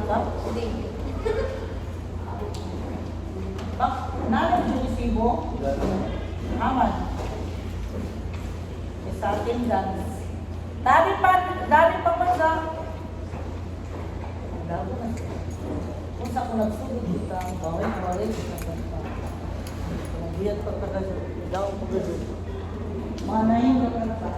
Ka? Hindi. Bak, nalang yung resibo? Ahmad. Sa attendance. Dami pa, dami pa ba sa? Dami na. Kung sa kung nagsugod kita, bawal, bawal, pa. Buyat pa ka kasi, daw pa kasi. Manahin ka na pa.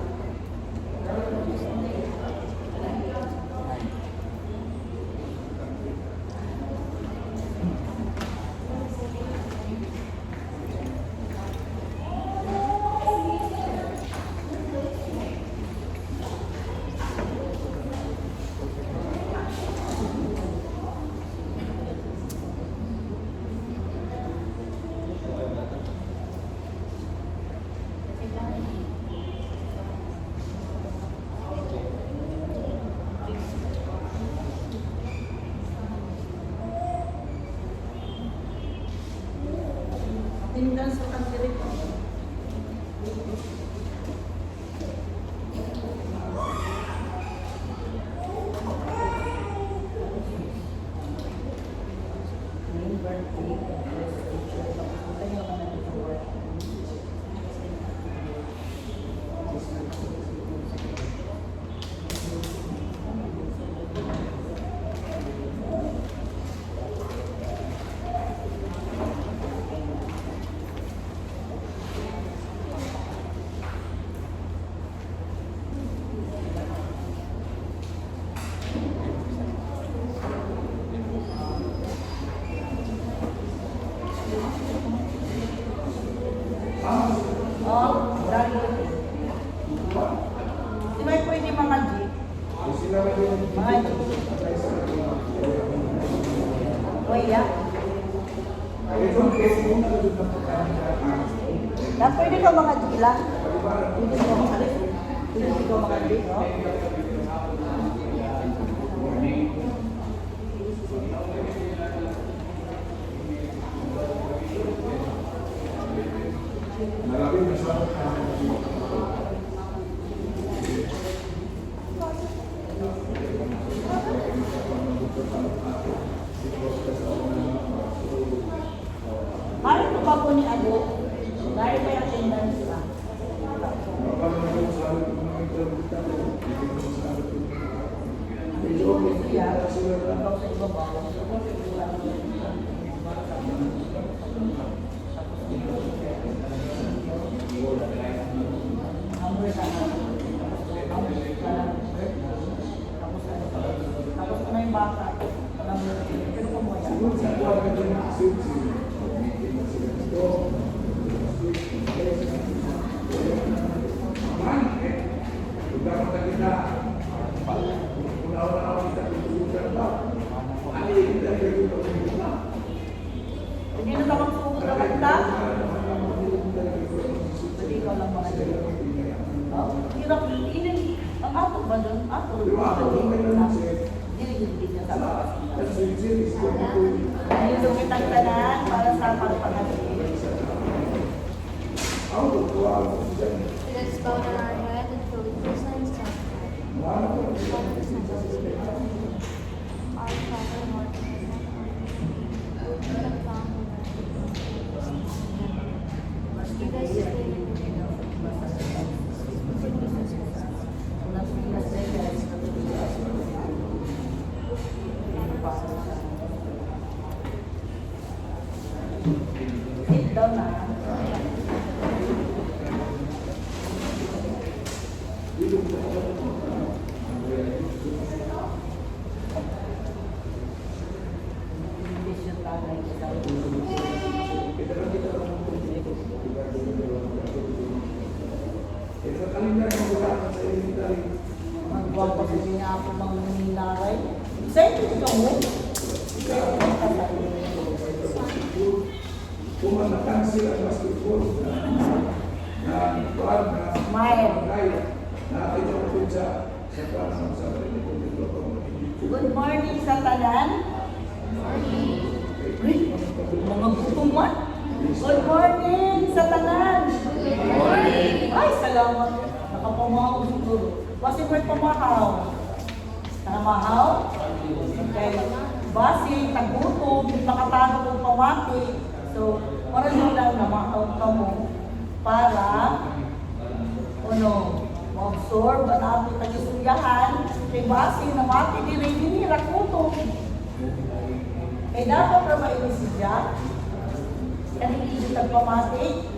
Attendance sa kandirik. Name, birthday, address, teacher, tapos kung kayo ka na dito work. Oh, dali. Di ba pwede mga G? Mga G. Uy, ya. Na, pwede ka mga G lang. Pwede ka mga G. Pwede ka mga G, no? Parang ito pa po ni Ado. Dahil may attendance pa. Siya, ikaw sa ibabaw. Number sa Tapos tapos ano pa. Tapos ano yung bata? Number, pero kumuha. Hindi na ba magsugod na kanta? Pwede ikaw lang mga dito. Oh, hirap inin. Ang ato ba doon? Ato. Dili dili niya sa labas. Ayun, kitang tanan para sa pagpangati. Let us bow down our head and fill with peace and self. Father, Son, Holy Spirit. Our Father, who art in heaven, hallowed be thy name. Give us this day our daily bread. Forgive us our trespasses. Sit down na. Vision tagay sa Magwapa sa niya ako mga nilaray. Excited ka mo? Excited ka sa Kung na-cancel ang basketball na na kuan na Smile. Na ito ko sa sa kuan sa Good morning sa tanan. Uy, mga gutom man. Good morning sa tanan. Good morning. Ay, salamat. Nakapamahaw siguro. Kasi may pamahaw. Nakamahaw? Okay. Basi, tagutom, di makatanong og pamati. So, para nila na mahaw ka mo para ano, ma-absorb ang ato tagisuyahan kay basi namati diri dinhi ra kutob. Kay dapat ra maini siya. Kani medyo tagpamati.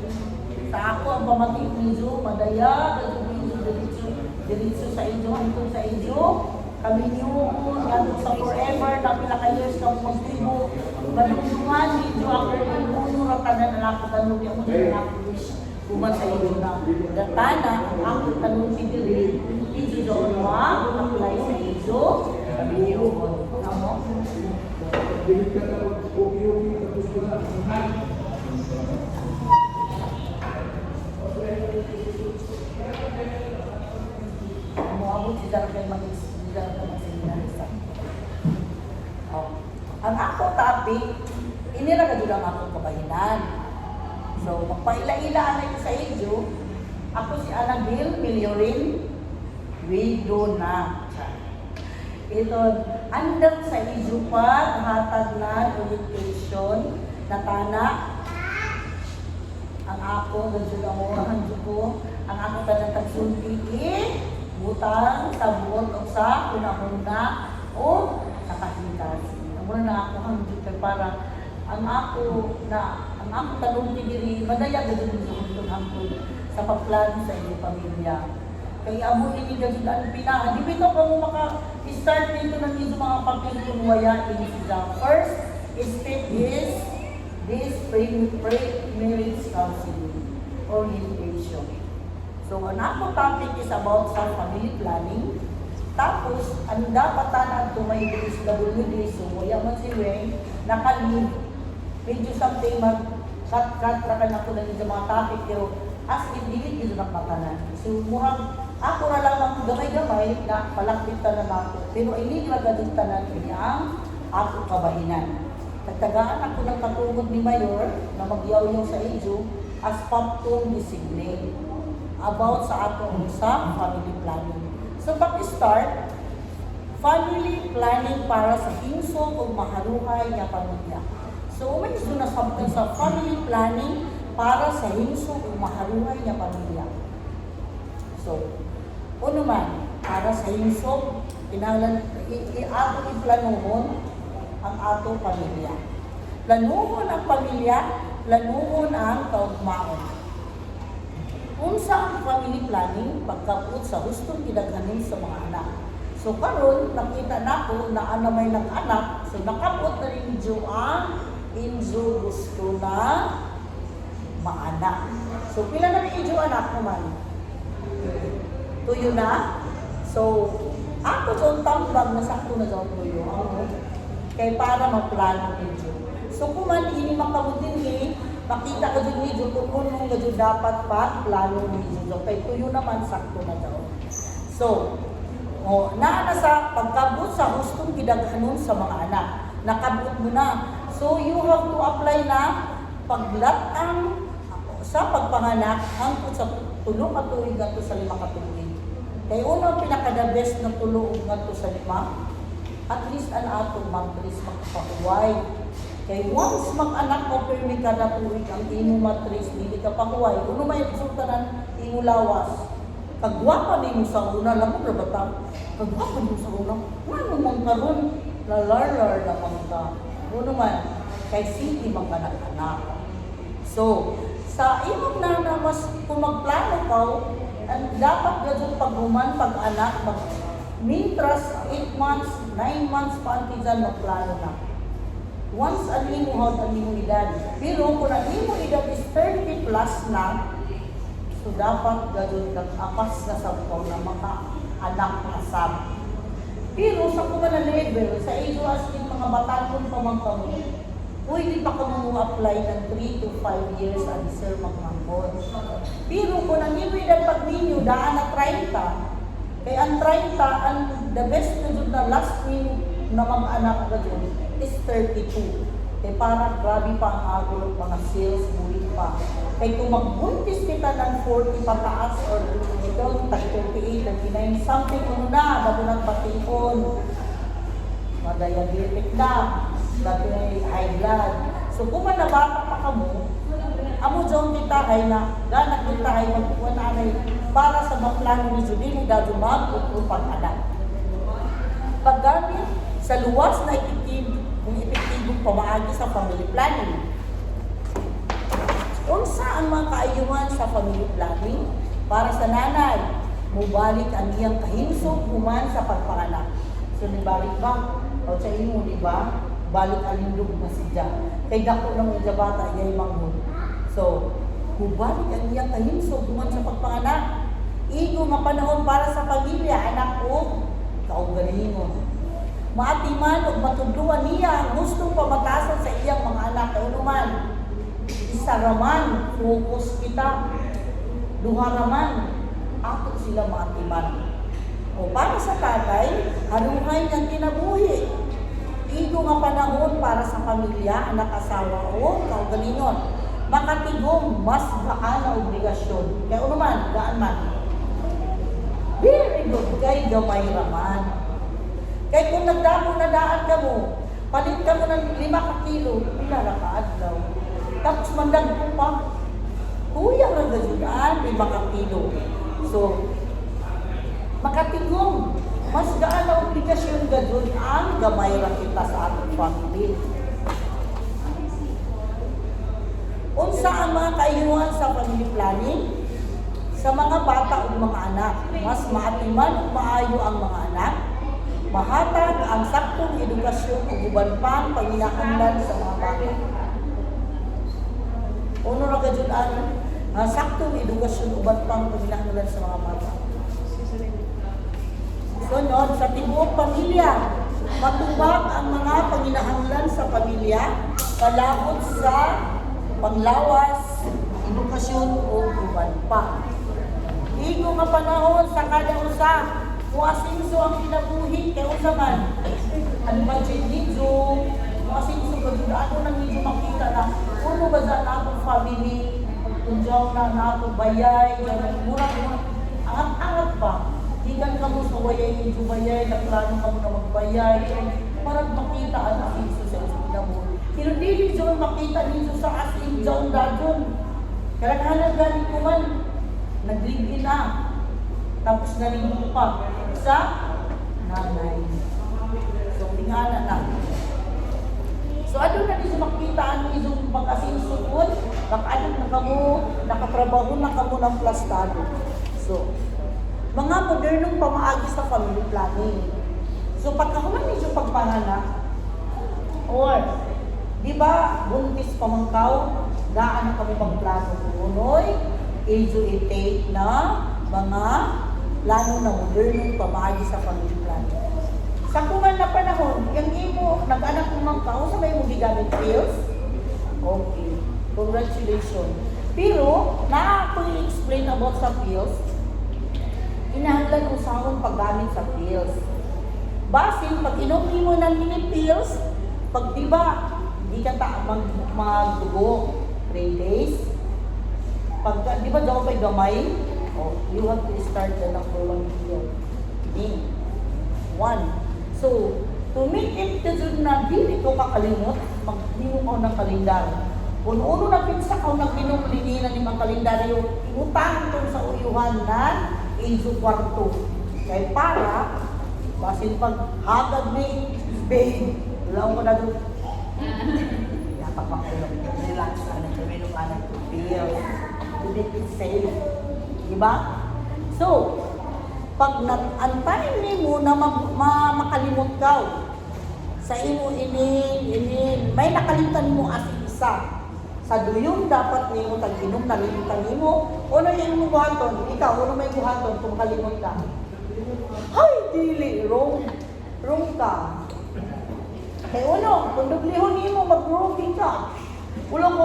Sa ako ang pamati medyo madaya, kadto medyo diretso diretso sa inyo, hantong sa inyo. Kami niyo ngadto sa forever na pila ka years ka magtribo. Madungdungan medyo ako uno ra tanan na ako tanong ako na ako wish human sa inyo na datana ang akong tanong si diri medyo doon ma apply sa inyo. Kami niyo amo. Dili ka na okay, tapos ko na. Moabot si Dara kay mag Dara kay magseminarista. Oh. Ang ako topic, inira ka jud ang akong kabahinan. So, magpaila-ila anay ko sa inyo. Ako si Annabel Miliorin, widow na. Ito, andam sa inyo pa, hatag na orientation, na tana, ang ako, ganyan ako, ang ko, ang ako tanan tagsulti i, butang sa buot o sa unahuna o sa kahitas. Muna na ako hanggang kay para ang ako na ang ako tanong diri madaya gud sa hangtod hangtod sa pagplano sa inyong pamilya. Kay amo ini gud ang pina, di bitaw ka mo maka start nito ng inyong mga pagkukunwaya ini siya. First step is this pre-marriage counseling orientation. So, ang ako topic is about sa family planning. Tapos, ang dapat tanan to may DSWD, so wala man si Weng, naka-leave. Medyo something mag cut-cut ra ka na ko na sa mga topic, pero as in, dili yun nakatanan. So, murag, ako ra lamang gamay-gamay na palakbit tanan ako. Pero ini ra gadud tanan ini ang ako kabahinan. Tagtagaan ako ng katungod ni Mayor na magyaw-yaw sa inyo as Paptong designate about sa atong sa family planning. So pag-start, family planning para sa himsog o maharuhay nga pamilya. So may gusto na something sa family planning para sa himsog o maharuhay nga pamilya. So, uno man, para sa himsog, kinahanglan ato iplanuhon ang atong pamilya. Planuhon ang pamilya, planuhon ang kaugmaon. Unsa ang family planning pagkabot sa hustong gidaghanon sa mga anak. So karon nakita nako na ana may nang anak, so nakabot na rin inyo ang inyo gusto na maanak. So pila na ni inyo anak mo man? Tuyo na? So ako sa tambag na sakto na sa tuyo. Ako. Kay para maplano ninyo. So kung man ini makamot din eh, makita ka dyan medyo kung ano nga dyan dapat pa plano ninyo. So, kay tuyo naman sakto na daw. So, oh, naa na sa pagkabot sa hustong gidaghanon sa mga anak. Nakabot mo na. So you have to apply na paglatang sa pagpanganak hangtod sa 3 ka tuig ngadto sa 5 ka tuig. Kay una ang pinaka the best na 3 ug ngadto sa 5, at least ang atong matris makapahuway. Kay once mag-anak o permi kada tuig ang imong matris dili ka pahuway, uno may resulta ng imong lawas. Kagwapa nimo sa una, lamang ra ba ta? Kagwapa nimo sa una, ngano man karon lalarlar na man ka. Uno man, kay sige man ka anak. So, sa imong nana mas kung magplano ka, ang dapat gajud paghuman pag-anak, mag mintras 8 months, 9 months pa ang dyan magplano na. Once ang imo hawd ang imong edad. Pero kung ang imong edad is 30 plus na, so dapat gajud nag-apas na sa ikaw na maka-anak na sab. Pero sa kuma na level, sa age as in mga batanon pa man kamo, pwede pa kamo mo apply ng 3 to 5 years ang sir magmanggol. Pero kung ang imo edad pag ninyo, daan na 30, kay ang 30, ang the best na jud na last nimo na mag-anak ka jud is 32. Kay para grabe pa ang agol mga sales buhi pa. Kay kung magbuntis kita ng 40 pataas or ito, tag 38, 39, something ano na, bago nang bation. Ma-diabetic na, dati high blood. So kung man nabata pa kamo, amo dyan titahay na, ganak titahay magkuha na anay para sa maplano ni Judili dado mag-upag anak. Paggamit sa luwas na epektibo, kung epektibong pamaagi sa family planning. Unsa ang mga kaayuhan sa family planning? Para sa nanay, mubalik ang iyang kahimsog human sa pagpanganak. So nibalik ba? O sa imo, di ba? Balik alindog na siya. Kay dako na mo bata, iyay manghod. So, mubalik ang iyang kahimsog human sa pagpanganak. Igo nga panahon para sa pamilya, anak o kaugalingon. Maatiman ug matudluan niya ang gustong pamatasan sa iyang mga anak kay man isa raman focus kita, duha raman ato sila maatiman. O para sa tatay, haruhay ng kinabuhi, igo nga panahon para sa pamilya, anak, asawa o kaugalingon. Makatigom mas gaan na obligasyon kay ano man gaan man. Very good, kay gamay raman. Kay kung nagdamo na daan ka mo, palit ka mo ng 5 ka kilo, pila ra ka adlaw? Tapos mandagpo pa. Kuya ra gayud 5 ka kilo. So, makatigom. Mas gaan na obligasyon gayud ang gamay ra kita sa atong family. Unsa ang mga kaayuhan sa family planning? Sa mga bata ug mga anak, mas maatiman ug maayo ang mga anak, mahatag ang saktong edukasyon ug uban pang panginahanglan sa mga bata. Uno ra gayud ang saktong edukasyon, uban pang panginahanglan sa mga bata. Sunod, sa tibuok pamilya, matubag ang mga panginahanglan sa pamilya, kalakot sa panglawas, edukasyon o uban pa. Igo nga panahon sa kada usa, muasinso ang kinabuhi kay unsa man ang budget ninyo, muasinso ba jud ano nang ninyo makita na uno ba sa atong family, pagtunjaw na na atong bayay, mura mura angat-angat pa. Gikan ka mo sa wayay ninyo bayay, nagplano ka mo na magbayay, para makita ang asinso sa inyong kinabuhi. Pero dili jud makita ninyo sa asin jaon dajon. Kadaghanan gani ko man, nag-live na. Tapos naligo pa sa nanay. So, tingana na. So, ano na ninyo makita ang inyong pag-asinso kun? Nakaano na kamo, nakatrabaho na kamo ng plastado. So, mga modernong pamaagi sa family planning. So, pagkahuman ninyo pagpanganak, or, di ba, buntis pa man kaw, daan na kami magplano kunoy, ijo i-take na mga plano na modernong pamaagi sa family planning. Sa kuman na panahon, yung imo, nag-anak mo man ka, sa may mo gigamit pills? Okay, congratulations. Pero, na ako i-explain about sa pills, kinahanglan usahon paggamit sa pills. Basin, pag inom nimo ng mini pills, pag di ba, di ka ta magdugo, 3 days. Pag, di ba daw kay gamay, oh, you have to start the number one pill. D. One. So, to make it to na dili ko kakalimot, maghimo ko ng kalendar. Kung uno na pitsa ka nag-inom, linina ni mga kalendaryo, utang tong sa uyuhan na inso kwarto. Kay para, basin pag hagag ni babe, wala ko na doon. Dapat pa kayo, relax na, tuminom ka ng pill to make it safe. Diba? So, pag nag-antay nimo na makalimot ka sa imo inin, inin, may nakalimtan mo as isa. Sa duyong dapat nimo tag-inom, nalimutan nimo, ano yung imo buhaton? Ikaw, ano may buhaton kung kalimot ka? Hay, dili, wrong. Wrong ka. Kay uno, kung dublihon nimo, mag-wrong ka. Wala ko,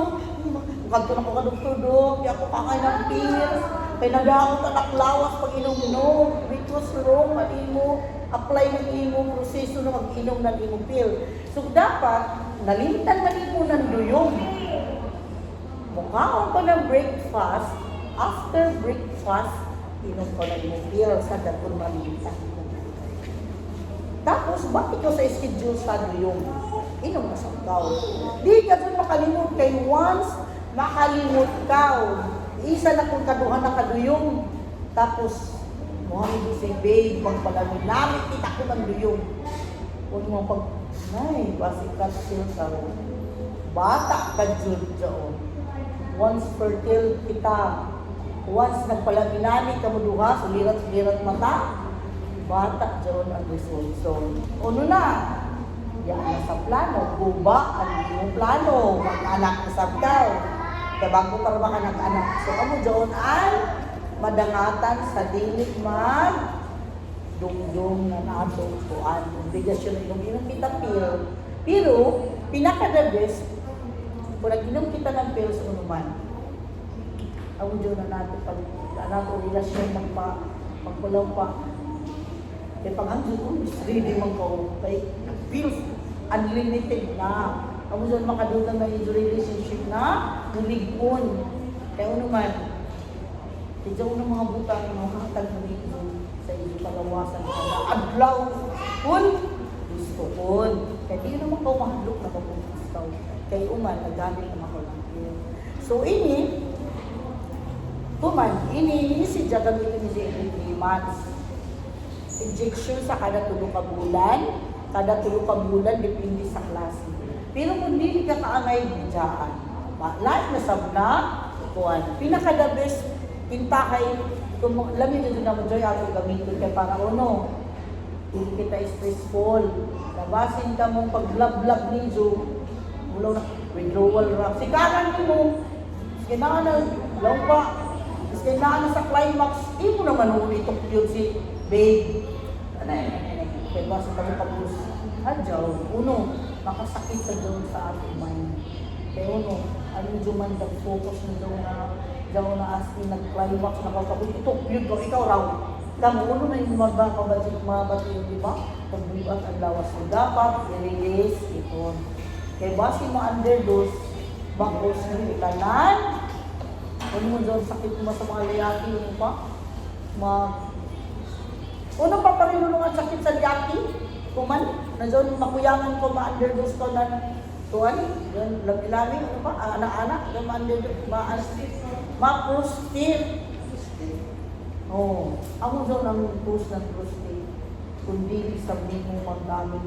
kadto na ko ka doktor dok, di ako kakay ng pills. Kay nadaot anak lawas pag inom-inom, because wrong man imo, apply ng imo proseso na mag-inom ng imo pill. So dapat, nalimtan man imo ng duyong. Mukhaon ko ng breakfast, after breakfast, inom ko ng imo pill sa dagkong malimtan. Tapos, bakit ko sa schedule sa duyong? Inom na sa ikaw. Di ka dun makalimot kay once makalimot ka. Isa na kung kaduha na kaduyong. Tapos, Mohamed si babe, magpalami-lamit kita ko ng duyong. Huwag mo pag, nay, basi ka siya sa bata ka jud jaon. Once fertile kita, once nagpalami-lami ka mo duha, sulirat-sulirat mata, bata jaon ang result. So, ano na, yan na sa plano, guba ang iyong plano, mag-anak na sa ikaw. Kaya bago para ba ka nag-anak. So, kamo jaon ang madangatan sa dili mag dungdung na nato kuan obligasyon inom inom kita pill, pero pinaka the best kung nag-inom kita ng pills, unuman ang dyan na nato pag nato relasyon magpa magpulaw pa kay pag ang dyan ready man ko kay pills unlimited na amo dyan makadula na yung relationship na muligpon kay unuman. Kaya unang mga butang mga hatag na dito sa iyo kalawasan ka na adlaw kun gusto kun. Kaya di naman ka mahadlok na mabuntis ka. Kay uman, naggamit naman ko ng pill. So ini, kuman, ini, ini si gamitin ni siya every 3 months. Injection sa kada 3 ka bulan, kada 3 ka bulan, depende sa klase. Pero kung dili ka kaangay, bidyaan. Lahat na sab na, kuan. Pinaka the best, pintakay, kung lami nyo na mo joy ato gamitin kay para ono, hindi kita stressful. Nabasin ka mong paglablab ninyo, mulaw na, withdrawal ra. Sikaran mo, kailangan na, law pa, kailangan na sa climax, di mo naman ulitok yun si babe. Ano, ano, ano, kaya basta ka mo kapus. Adyaw, uno, makasakit sa doon sa ating mind. Kaya uno, ano yung man nag-focus na daw na daw na as in nag-climax na kau itok yun ko, ikaw raw. Kamo, uno na yung mabati, mabati yun, di ba? Pagbuhat ang lawas mo, dapat i-release ito. Kaya base mo underdose, bakos mo itanan, ano mo dyan, sakit mo sa mga layaki, ano pa? Mag... Unang paparilulungan sakit sa liyaki, kuman, na dyan makuyangan ko, ma-underdose ko na tuwan, dyan, lami-lami, ano pa, anak-anak, dyan ma-underdose, ma-prostate. Oo. Oh, ako dyan ang post ng prostate. Kundi sa mo maggamit.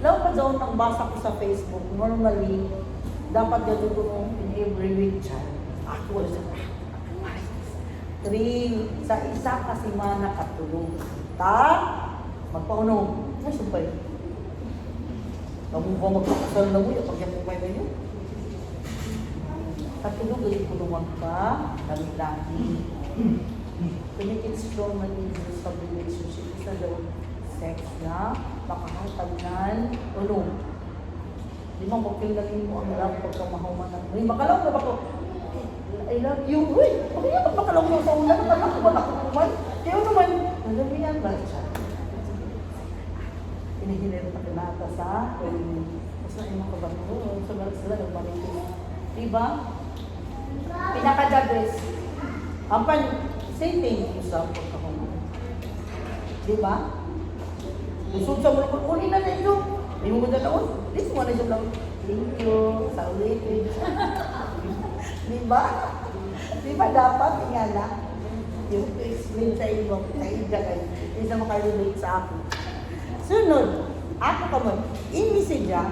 Law pa dyan ang basa ko sa Facebook, normally, dapat gano'n ko in every week dyan. Ako sa three, sa isa ka semana katulog. Ta, magpaunom. Ay, sumpay. Kamu ba magpakasal na mo, pag yan mo na yun. Katulog ay kulungan ka, kami lagi. To make it strong na easy sa relationship, isa daw sex na, makahatagnan, ano, di mo mapil na mo ang love pagka mahuman na. Uy, makalaw na ba ko? I love you. Uy, bakit yan makalaw mo sa una? Nakalaw ko ba ako naman? Kaya naman, nalamihan ba siya? Hinihinir pa kinata sa, basta yung mga kabato, sa mga sila, nagmarinig. Diba? Pinaka-the best. Ang pan, say thank you sa pagkakuman. Diba? Usod sa mga uli na na ito. Hindi mo dalaon. This one na siya lang. Thank you. Sa ulitin. Diba? Diba dapat ingala? Yung to explain sa iyo, kaiga kayo. Hindi sa makarelate sa ako. Sunod, ako ka mo, ini siya,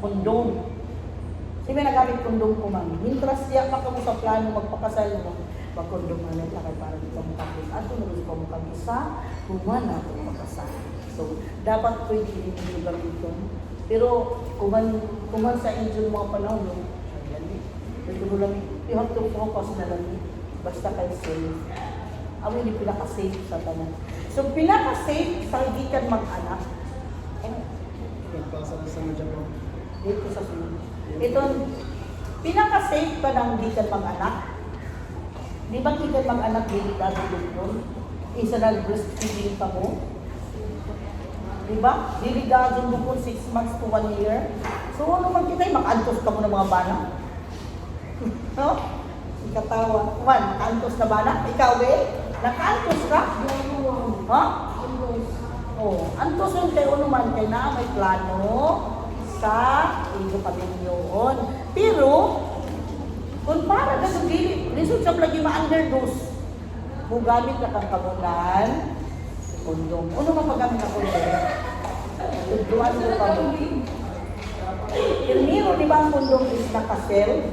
kondom. Si may nagamit kondom ko man. Mintras siya pa kamo sa plano magpakasal mo, magkondom man lang kay para di ka makapis. Ato na gusto mo kami sa human ato makasal. So, dapat pwede din yung gamiton. Pero, kuman, kuman sa inyo mga panahon, no, dali. Pero lang, you have to focus na lang. Basta kay safe. Amo yung pinaka-safe sa tanan. So, pinaka-safe sa hindi ka mag-anak, ano, Nagpasa ko sa mga Japan. dito sa sunod. Ito, pinaka-safe pa ng hindi ka mag-anak. Di ba hindi ka mag-anak, dili ka doktor? Isa na breastfeeding pa mo. Di ba? Dili ka bukod 6 months to 1 year. So, ano man kita, makaantos ka mo ng mga bana. No? Ikatawa. Man, nakaantos na bana. Ikaw, eh? Nakaantos ka? Ha? Oh, antuson kay uno man kay naa may plano sa inyong pamilyoon. Pero kung para ka sa dili, lisod sa lagi ma-underdose. Mugamit na kang kamunan, kondom. Uno man paggamit na kondom? Tudluan mo pa mo. Primero, di ba ang kondom is nakasel?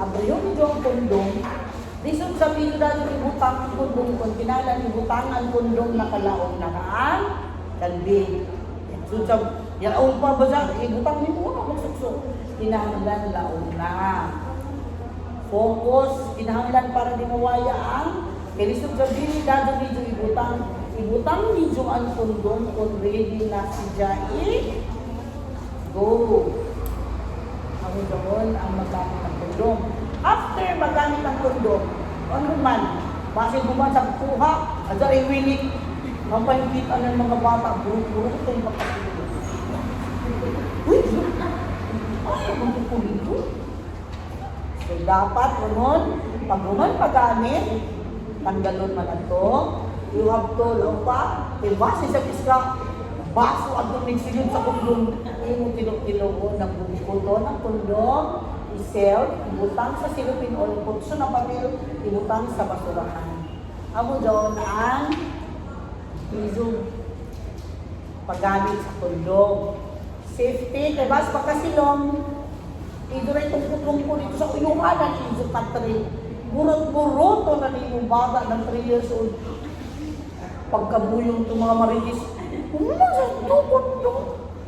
Abriyon nyo ang kondom. Lisod sa pilo dahil ibutang ang kondom kung kinalan ibutang ang kondom nakalaon na kaan, kalbi. So, sa yaon pa ba siya, ibutang ni mo, magsuksok. Kinahanglan laon na. Focus, kinahanglan para di mawaya ang kay lisod sa dili dadto medyo ibutang ibutang medyo ang kondom kung ready na si Jai. Go. Ang doon ang magamit ng kondom. After magamit ng kondom, ano man, basin mo man sa kuha, adya ay wilik, mapahingkitan ng mga bata, buro-buro itong pagkasulo. Uy! Ay, magkukulit ko. So, dapat unon, pag human paggamit, tanggalon man ato, you have to laupa, ibase sa iska, baso ang tumigsilid sa kundom, imo tilok-tilogon ng bungkuto ng kundom, isel, ibutang sa silupin o putso na papel, ibutang sa basurahan. Amo doon ang iso paggamit sa kondom. Safety, kay bas pagkasilong, ido rin itong putlong ko dito sa uyuhanan, ido katri. Burot-buroto na niyong bata ng 3 years old. Pagkabuyong itong mga maritis, umasa ito, kondom.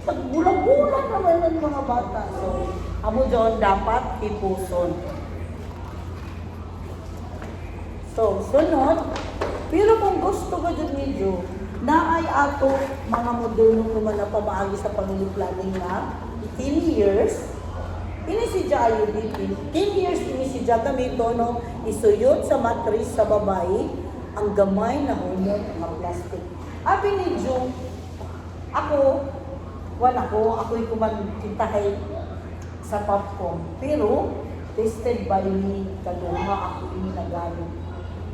Pagbulag-bulag naman ng mga bata. So, amo doon dapat ipuson. So, sunod, pero kung gusto ko dyan medyo, naay ato mga moderno naman na pamaagi sa family planning na 10 years, ini si IUD, 10 years ini si gamito, no, isuyod sa matris sa babae, ang gamay na humok nga plastic. Abi ni Ju, ako, wala ko, ako'y kumantitahay sa popcorn. Pero, tested by me, kaduha ako ini nagamit.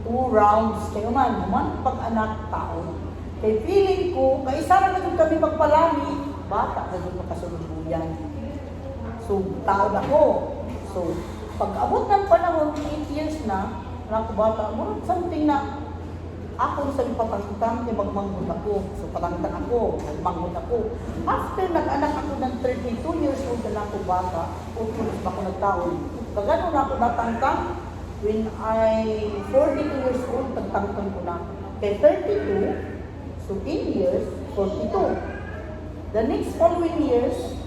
Two rounds, kayo man, human pag-anak taon. Kay feeling ko, kay isa ra na jud kami magpalami, bata na jud makasulod. So, taon ako. So, pag abot ng panahon, 8 years na, na ako bata, murag something na ako sa patangtang kay magmanghod ako. So patangtang ako, magmanghod ako. After nag-anak ako ng 32 years old na ako bata, utol pa ako nagtaon. Kagano na ako natangtang, when I 42 years old, tagtangtang ko na. Kay 32, so 10 years, 42. The next following years,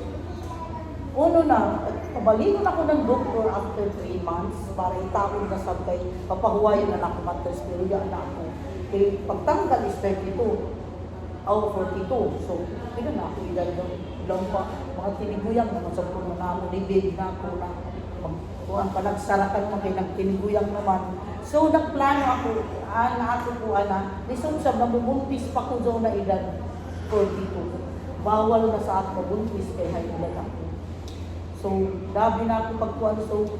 uno na, pabalino na ako ng doktor after 3 months para itaon na sabay, papahuwayan na ako matris, pero yan na ako. Kay pagtanggal is 32, oh, 42. So, pila na ako edad doon. Lang pa, mga tiniguyang naman sa puno na ako, ni babe na ako na, kuan pa, nagsarakan man kay nagtiniguyang naman. So, nagplano ako, ana ako po, ana, lisod sa nabubuntis pa ko doon na edad 42. Bawal na sa ako mabuntis kay high blood ako. So, dabi na ako pagkuan. So,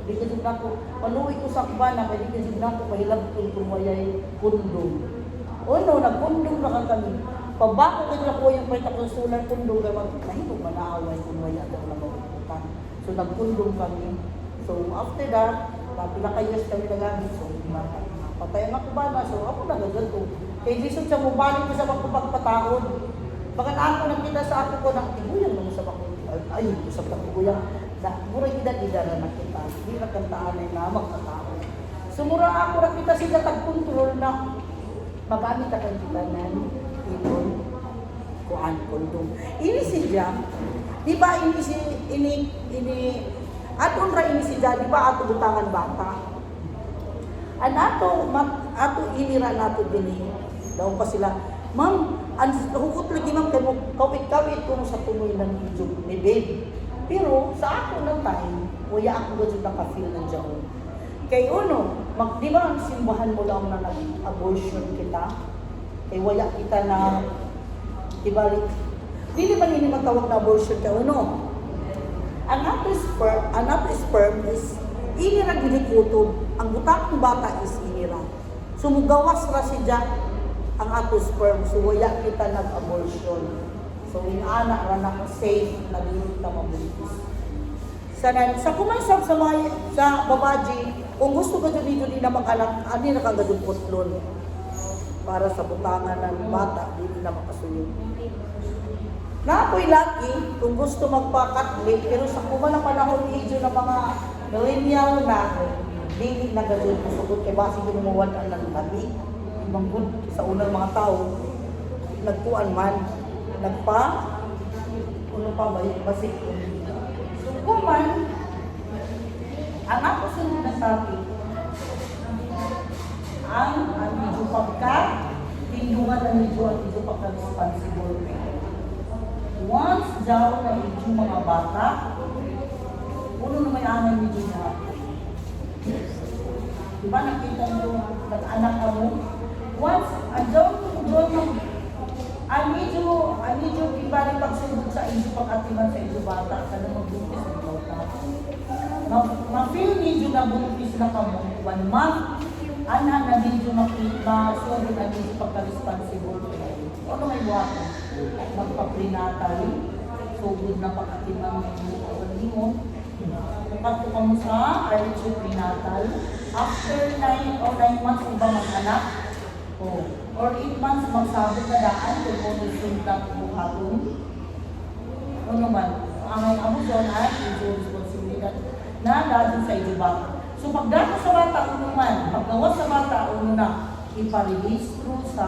di ka jud nako paluwi ko sa akbana kay di ka jud nako pahilabton kung wayay kondom. O no, nagkondom na ka kami. Pabako ko na ko yung pwede akong sulan kondom kay mag nahimo man naaway kung waya daw na mabutan. So, nagkondom kami. So, after that, pila ka years kami nagamit. So, patay ang ako bana. So, ako nagaganto. Kay lisod sa mubalik ko sa pagpapagpataon. Baka na ako nakita sa ako ko ng tiguyang naman sa bako. Ay, sa tiguyang. Na, mura edad edad na nakita. Di na kantaan ay na magkatao. So mura ako nakita sila tag-control na magamit ang kita ng inon kuan kondom. Ini siya, di ba ini si ini ini aton ra ini siya, di ba ato butangan bata? An ato mat, ato inira nato dinhi. Daw pa sila, "Ma'am, ang hugot lagi ma'am kay mo kawit-kawit kuno sa tumoy ng idyong ni babe." Pero sa ako na time, wala ako gud naka-feel ng jaon. Kay uno, mag, di ba ang simbahan mo lang na nag-abortion kita? Kay wala kita na ibalik. Dili man ini matawag na abortion kay uno. Ang ato sperm is inira gid kutob. Ang butak ng bata is inira. So mugawas ra si Jack. Ang ato sperm, so wala kita nag-abortion. So ingana ra na safe na dili ta mabuntis. Sa kumansab sa mga sa babaji, kung gusto ka dito dito na mag-anak, ani na kang gadung putlon para sa butangan ng bata, dili na makasuyod. Na ako'y lucky kung gusto magpa-Catholic, pero sa kuman na panahon medyo na mga millennial na, dili na gadun musugod kay basi gumuwan ang naglabi. Manggod sa unang mga tao, nagkuan man, nagpa, ano pa ba yun, basik. So kuman, ang ako sunod na topic, ang medyo pagka, tindungan ang medyo at medyo pagka-responsible. Once daw na medyo mga bata, uno na may anay medyo na. Diba nakita niyo, nag-anak ka mo? Once, ang daw, daw mag, ang medyo iba rin pagsugod sa inyo pag-atiman sa inyo bata, sa nang magbuntis ng bata. Ma-feel ninyo na buntis na kamo, one month, ana na ninyo makita, sugod na ninyo pagka-responsible. Ano may buhaton? Magpa-prenatal, sugod na pag-atiman ninyo o nimo. Kapag ka mo sa early prenatal, after 9 or 9 months iba mag-anak, oh, or 8 months magsabot na daan kung ano sundan buhaton. Ano man, ang amo doon ay medyo responsibilidad na dadun sa inyo bata. So pagdato sa bata, uno man, paggawas sa bata, uno na, iparehistro sa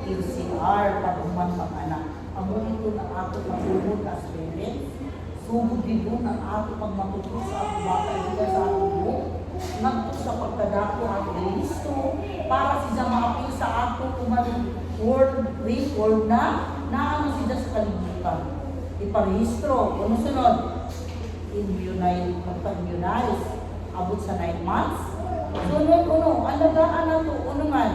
NCR pag human pag-anak. Amo ito ng ato pagsunod as parents. Sugod din doon ang ato pagmatuto sa ato bata, ito sa ato buhok. Nagto sa pagkadako ato rehistro para siya maapil sa ato kuman world record na naano siya sa kalibutan. Iparehistro. Ano sunod? Immunize, magpa-immunize. Abot sa 9 months. Sunod, uno, alagaan na to, uno man.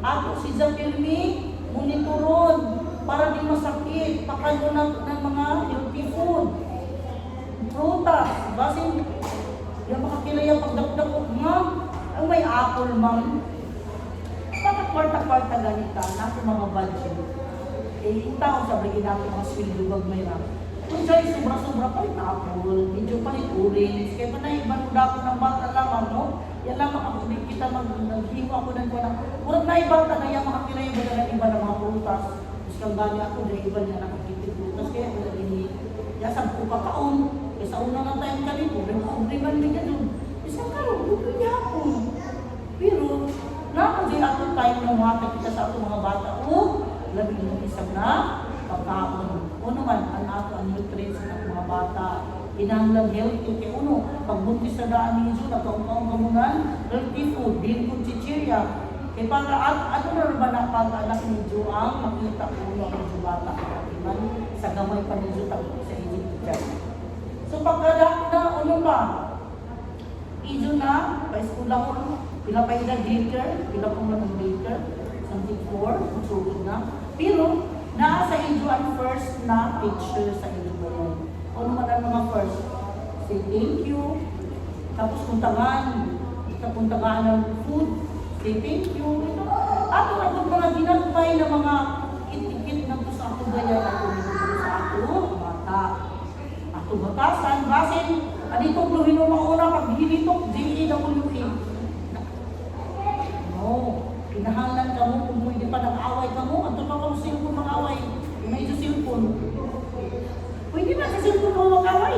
Ato si Zakirmi, monitoron para di masakit, pakano na ng mga healthy food. Prutas, basin, yung makakilaya pagdakdak ko, ma'am, ang may apple, ma'am. Bakit kwarta-kwarta ganita, nasa mga budget. Eh, yung tao sa bigyan natin mga sweldo, wag may rap. Kung sa'yo sobra-sobra palit apple, medyo palit orange, kaya pa na iba mo dako ng bata lamang, no? Yan lang makapagpig kita, mag, naghiwa ako ng kuwan. Murag na ibata na yan, makakilaya ba na iba ng mga prutas. Tapos kang gani ako, dahil iba niya nakakitid prutas, kaya ako naging yasang ko kakaon. Kaya sa una nga time kami, pobre pobre man may ganun. Isang karon, pobre niya ako. Pero, nakakagay ato time na muhatag kita sa ato mga bata o labi ng isang na pagkaon. Uno man, ang ato ang nutrients ng mga bata, inanglang healthy kay uno, pagbuntis sa daan ninyo, nagkaungkaong kamunan, healthy food, din kung chichirya. Kay para at ano na ba na pag anak ninyo ang makita ko uno ang medyo bata man sa gamay pa ninyo tagpo sa inyong tiyan. So pagkadak na uno pa, ijo na, pa-school ako, pila pa ila daycare, pila pa man ang daycare, something four, sugod na. Pero, naa sa inyo ang first na picture sa inyo ba yun? Ano man ang mga first? Say thank you. Tapos kung tagaan, kung tagaan ng food, say thank you. Ito, ato ang mga ginagmay na mga itikit na to sa ato gaya na sa ato bata. Ato batasan, basin, anito gluhin mo mauna pag hinitok, G-E-W-E. No, kinahanglan ka mo kung hindi pa nag-away ka mo, ato pa kung cellphone mag-away. May iso cellphone. Pwede na sa cellphone mo mag-away.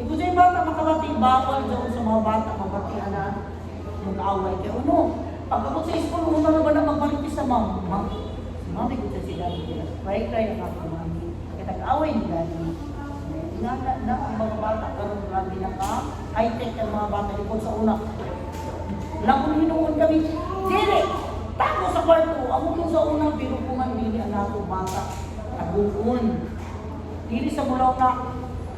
Ikaw sa bata makabati, bawal daw sa mga bata mabati na mag-away. Kaya uno, pag ako sa school, una na ba na magbalik sa ma'am? Ma'am, si mami ko sa si daddy. Cry, cry na ako, mami. Kaya nag-away ni daddy. Na, na, na, ang mga bata, karon grabe na ka. High-tech ang mga bata, likod sa una. Lakon hinuon kami, dili, tago sa kwarto. Amo ko sa una, pero kung ang dili ang ato bata, taguon. Dili sa mulaw na,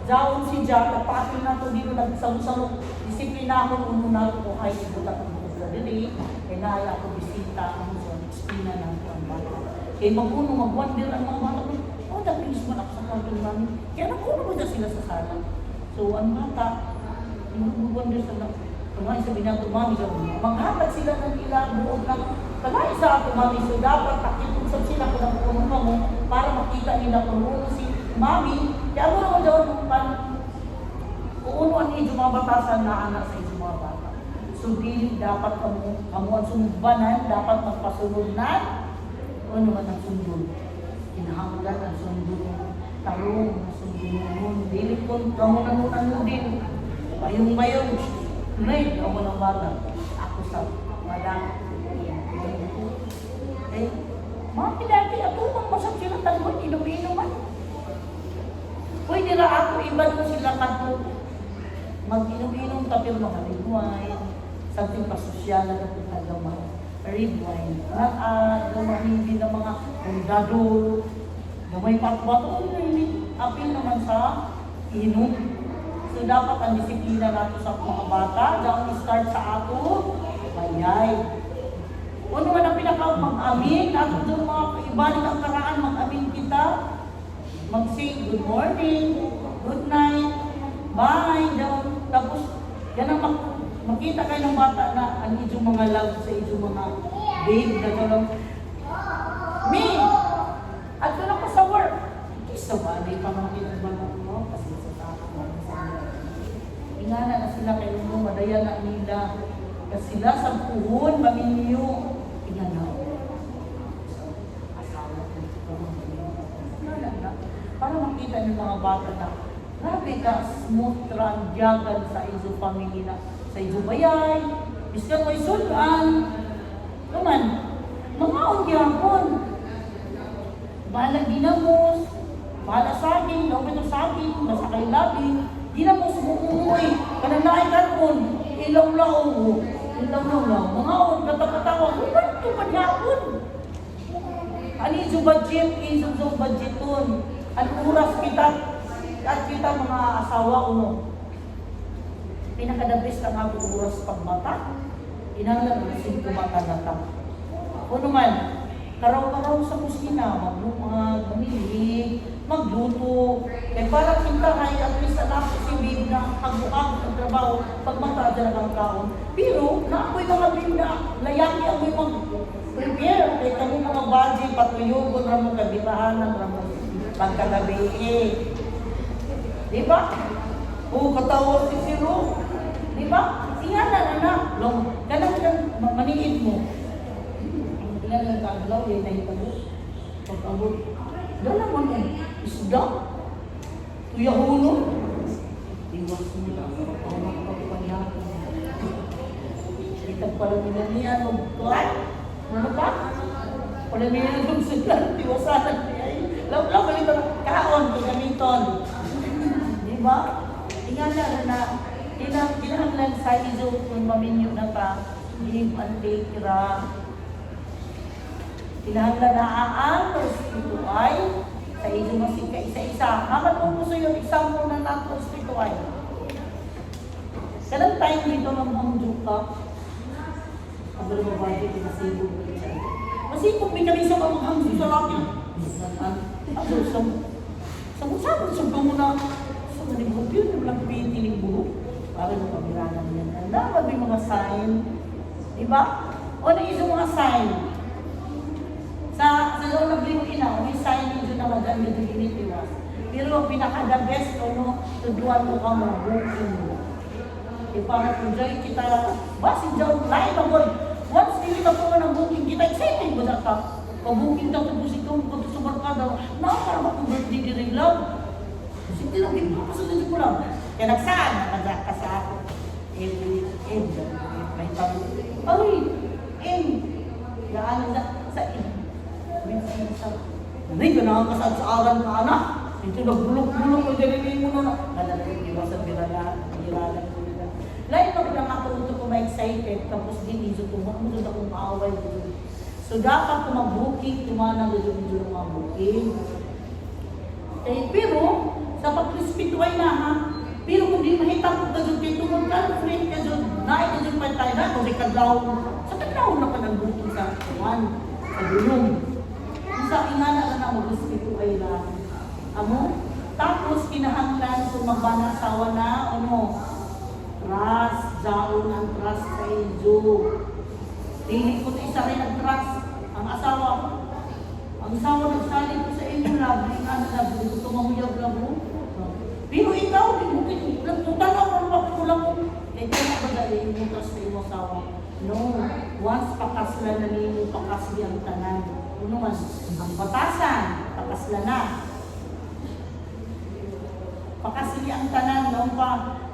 jaon si Ja, nagpatil na to dito, nagsamsamo, disiplinahon uno na ko ay ibuta ko sa dili, kay naaya ako bisita, ang so, explain na lang ko ang bata. Kay maguno, mag-wonder ang mga bata ko, oh, nag-finish man ako sa kwarto namin. Kaya nakuno mo na sila sa sala. So, ang bata, mag-wonder sa lang. Kung nga, sabi na ito, mami, sabi niya, maghatag sila ng ila buod ng Kalay sa ato mami, so dapat takipon sa sila kung ang puno mo para makita nila kung uno si mami. Kaya mo naman daw kung pan, kung uno ang inyong mga batasan na anak sa inyong mga bata. So dili dapat kamo, kamo ang sumbanan, dapat magpasunod na ano man ang sundon. Kinahanglan ang sundon, tarong, ang sundon, dili kun kamo na din. Bayong-bayong, right, ako ng bata. Ako sa wala. Eh, mami dati, ato mang masap sila tangon, inom-inuman. Pwede ra ako, iban ko sila kadto. Mag-inom-inom ta pero mga red wine, something pasosyal na kapag red wine. Not gamay hindi ng mga pundado, gamay patbato, hindi apil naman sa inom. So dapat ang disiplina nato sa mga bata, dapat start sa ato, bayay. Ano man ang pinaka mag-amin, ato doon mga ibalik ang karaan, mag-amin kita. Mag-say good morning, good night, bye, daw. Tapos, yan ang makita kayo ng bata na ang inyong mga love sa inyong mga babe na gano'n. Me, at doon ako sa work. Kisa ba, may pamangkin ang bata mo kasi sa tao. Ingana na sila kayo mo, madaya na nila. Kasi sila sa puhon, maminyo. Ingana. So, asawa ko, ingana na. Para makita ng mga bata na grabe ka, smooth run, jagan sa iso family na, sa iso bayay, biskan may sudan. Naman, mga gyapon. Bahala ginamos, bahala saging, daw ito saging, basta kayo labi. Ginamos, umuuy, kanang naay karon, ilaw-law, ilaw-law, mga on, katakatawa, human to panyapon. Ano yung budget, yung budgeton. Ang oras kita, at kita mga asawa, uno. Pinaka the best ang atong oras pagbata. Inanglan ang 5 mata na ta. Uno man, karaw-karaw sa kusina, maglumag, mamili, magluto. Kaya para kita ay at least anak si babe na hagbuang ang trabaho, pagmata dyan ang kaon. Pero, na ako'y mga babe na layaki ako'y mag-prepare. Kaya kami mga budget, patuyugon, ramong kabitahanan, ramong pagkagabi eh. Di ba? Oo, katawa si Siro. Di ba? Siya na na. Long, kanang kan maniid mo. Ang ilan lang kaadlaw, yun na itabo. Pag-abot. Dala mo na isda. Tuyahuno. Iwas mo lang. Pagpapalak pagpanyako. Kita pala nila niya nung tuwan. Ano pa? Wala niya nung sila. Tiwasanan niya. Law-law, balito. Kaon, gamiton. Di ba? Ingana na na kinahanglan sa iso kung maminyo na ta, give and take ra. Kinahanglan na ang respeto ay sa iso masika isa-isa. Haman mo puso yung example na nato respeto ay. Kanang time dito ng ang ka, ang mga babae, pinasibog mo siya. Masibog, may kami sa mga hangso sa laki. Ano, sa sabot-sabot sa muna sa manibog yun, yung lang pitiling buhok. Para na pamiranan yan. Ang dapat may mga sign. Di ba? O na isang mga sign. Sa loob ng limo ina, may sign medyo na madan medyo ginitiwas. Pero ang pinaka the best, ano, tuduan mo ka mo, booking mo. E para kung joy kita, basin dyan, lain magod. Once dili ka po ng booking kita, excited mo na ka. Pag-booking daw, tapos ikaw, kung sa barkada, na para akong birthday diri love. Sige lang, hindi pa sa ko lang. Kaya nagsaan, nagak ka sa ako. Every end, may tabi. Ay, end. Gaano na, sa minsan sa, hindi ka nakakasad sa aran ka, anak. Ito nagbulok-bulok, ay dalili mo na. Kala na yung iwasan, birala, birala ko nila. Lain pa lang ako ito ko ma-excited, tapos din, iso tumak mo doon akong kaaway. So dapat kung mag-booking, tumanang medyo medyo ng mga booking. Eh, pero, sa pagrespeto ay na ha, pero kung di mahitapot ka dyan, kay tungod ka, friend ka dyan, naay ka dyan pantay na, kung sa kadlaw, sa kadlaw na ka ng booking sa kuwan, sa gulong. Sa ingana ka na magrespeto ay na. Amo? Tapos, kinahanglan kung magbana asawa na, ano, trust, jaon ang trust sa inyo. Dili ko isa rin nag-trust ang asawa. Ang asawa nagsalig ko sa inyo, love, yung ano, love, gusto mamuyab, love mo. Pero ikaw, di mo nagtutanaw mo pa kulang mo. Kaya kaya ba dali yung trust sa imong asawa? No, once pakasla na nimo, pakasli ang tanan. Uno man, ang batasan, pakasla na. Pakasli ang tanan, no pa.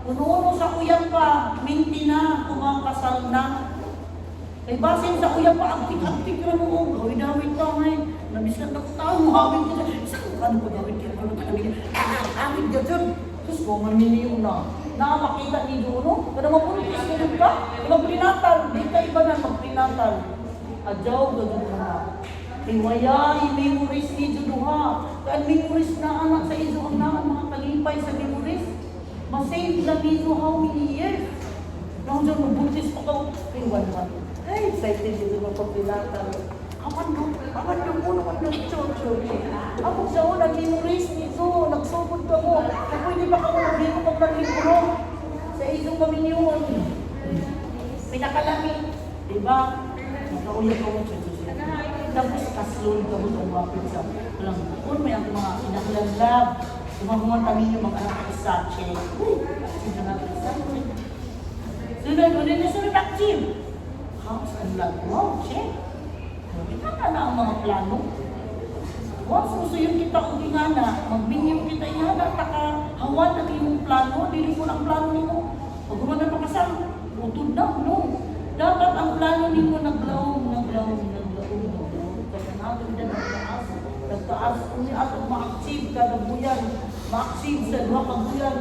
Uno-uno sa uyab pa, minti na, kumakasal na. Kay basin sa uyab pa, agtik-agtik na mo, gawin-dawit ka ngayon. Nabislan na ko tao, hawin ko. Saan ka ano ko gawin ka? Ano ka namin? Ah, awit ka dyan. Tapos ko, mamiliw na. Nakamakita ni Juno. Pero mapuntis mo ka. Magprinatal. Di ka iba na magprinatal. Adyaw, gagawin ka na. Hiwayay, memories ni Juno ha. Kaan memories na anak sa iso ang naan, mga kalipay sa memories. Masave na niyo how many years. Nang dyan, magbuntis pa ka. Ay, 1 month. Ay, excited dito magpapilatan. Awan no, awan no, uno man no, cho, cho. Ako sa una, memories nito, nagsugod ka mo. Kung pwede pa ka mo, nagbiro pag naglibro. Sa isong paminyuan. Pinakalami. Diba? Nagkauyag ka mo, cho, cho, cho. Tapos kaslon ka mo, tumapit sa, walang, kung may ang mga inaklanlab, tumahuman kami yung mga anak isa, check. Uy, sino na isa, check. Sunod, ulit na sunod active. House and lot. Wow, check. Kita na ang mga plano. Once musuyon kita og ingana, magbinyo kita ingana, taka hawan ang imong plano, dili ko ang plano nimo. Pag human na pakasal, utod na, no. Dapat ang plano nimo naglaom, naglaom, naglaom, naglaom. Kaya natin din nagtaas, nagtaas, uni ato ma-achieve kada buyan, ma-achieve sa duha ka buyan.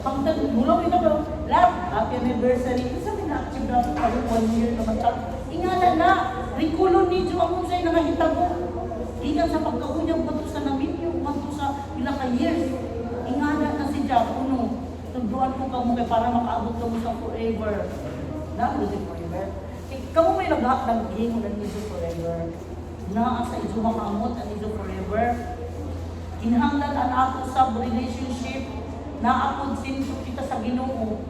Hangtod mulaw ito ba? Love, happy anniversary. Isa may na-achieve na karon 1 year naman ta. Ingana na, rikulo ninyo ang unsay nangahitabo. Ingat sa pagkauyab bato sa naminyo, bato sa pila ka years. Ingana na si Jack, uno. Tunduan ko kamo kay para makaabot kamo sa forever. Na, ano si forever? Eh, kamo may naghingo na niyo forever. Naa sa iso makaamot ang iso forever. Kinahanglan ang ato sa relationship na apod sinto kita sa Ginoo.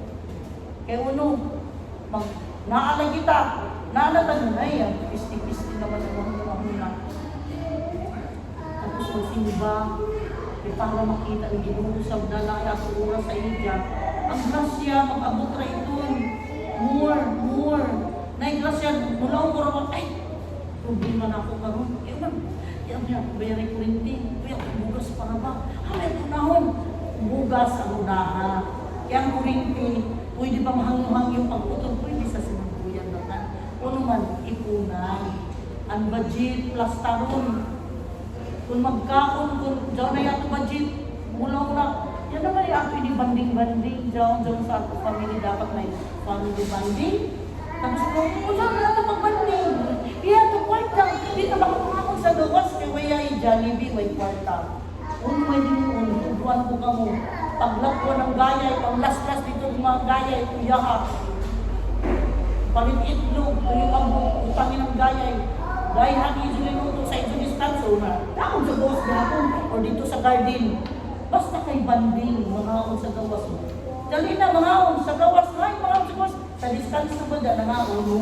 Kay uno, mag naala kita, naala tanunay, ang pisti-pisti naman ang mga huna. Tapos magsimba, kay para makita ang Ginoo sa dala ay ato oras sa iya. Ang grasya mag-abot ra iton. More, more. Nay grasya mulaw ko ra ay problema na ako karon. Eh man, yan yan, bayarin ko rin din. Kuya, bugas para ba? Ay, unahon. Bugas ang unaha. Kaya ang kurinti, pwede ba mahangyo-hangyo pagputol? Pwede sa sinangkuyan na tan. Uno man, ipunan. Ang budget plus taron. Kung magkaon, kung diyan na yato budget, mulaw na. Yan naman yung ato ini banding-banding. Diyan, diyan sa ato family, dapat may family banding. Tapos kung saan na ito pagbanding? Iya, ito kwarta. Dito makapangakon sa gawas, kay waya yung Jollibee, way kwarta. Kung pwede mo, tubuan ko ka mo. Paglakwa ng gayay, pang last-last dito ng mga gayay, kuyaha. Palit itlog, tuyo ang utangin ng gayay. Gayhan iso luto sa iso distanso na. Dakon sa gawas gahapon or dito sa garden. Basta kay banding, mga sa gawas mo. Dali na mga sa gawas, ay mga sa gawas. Sa distance na ba dyan, mga uno.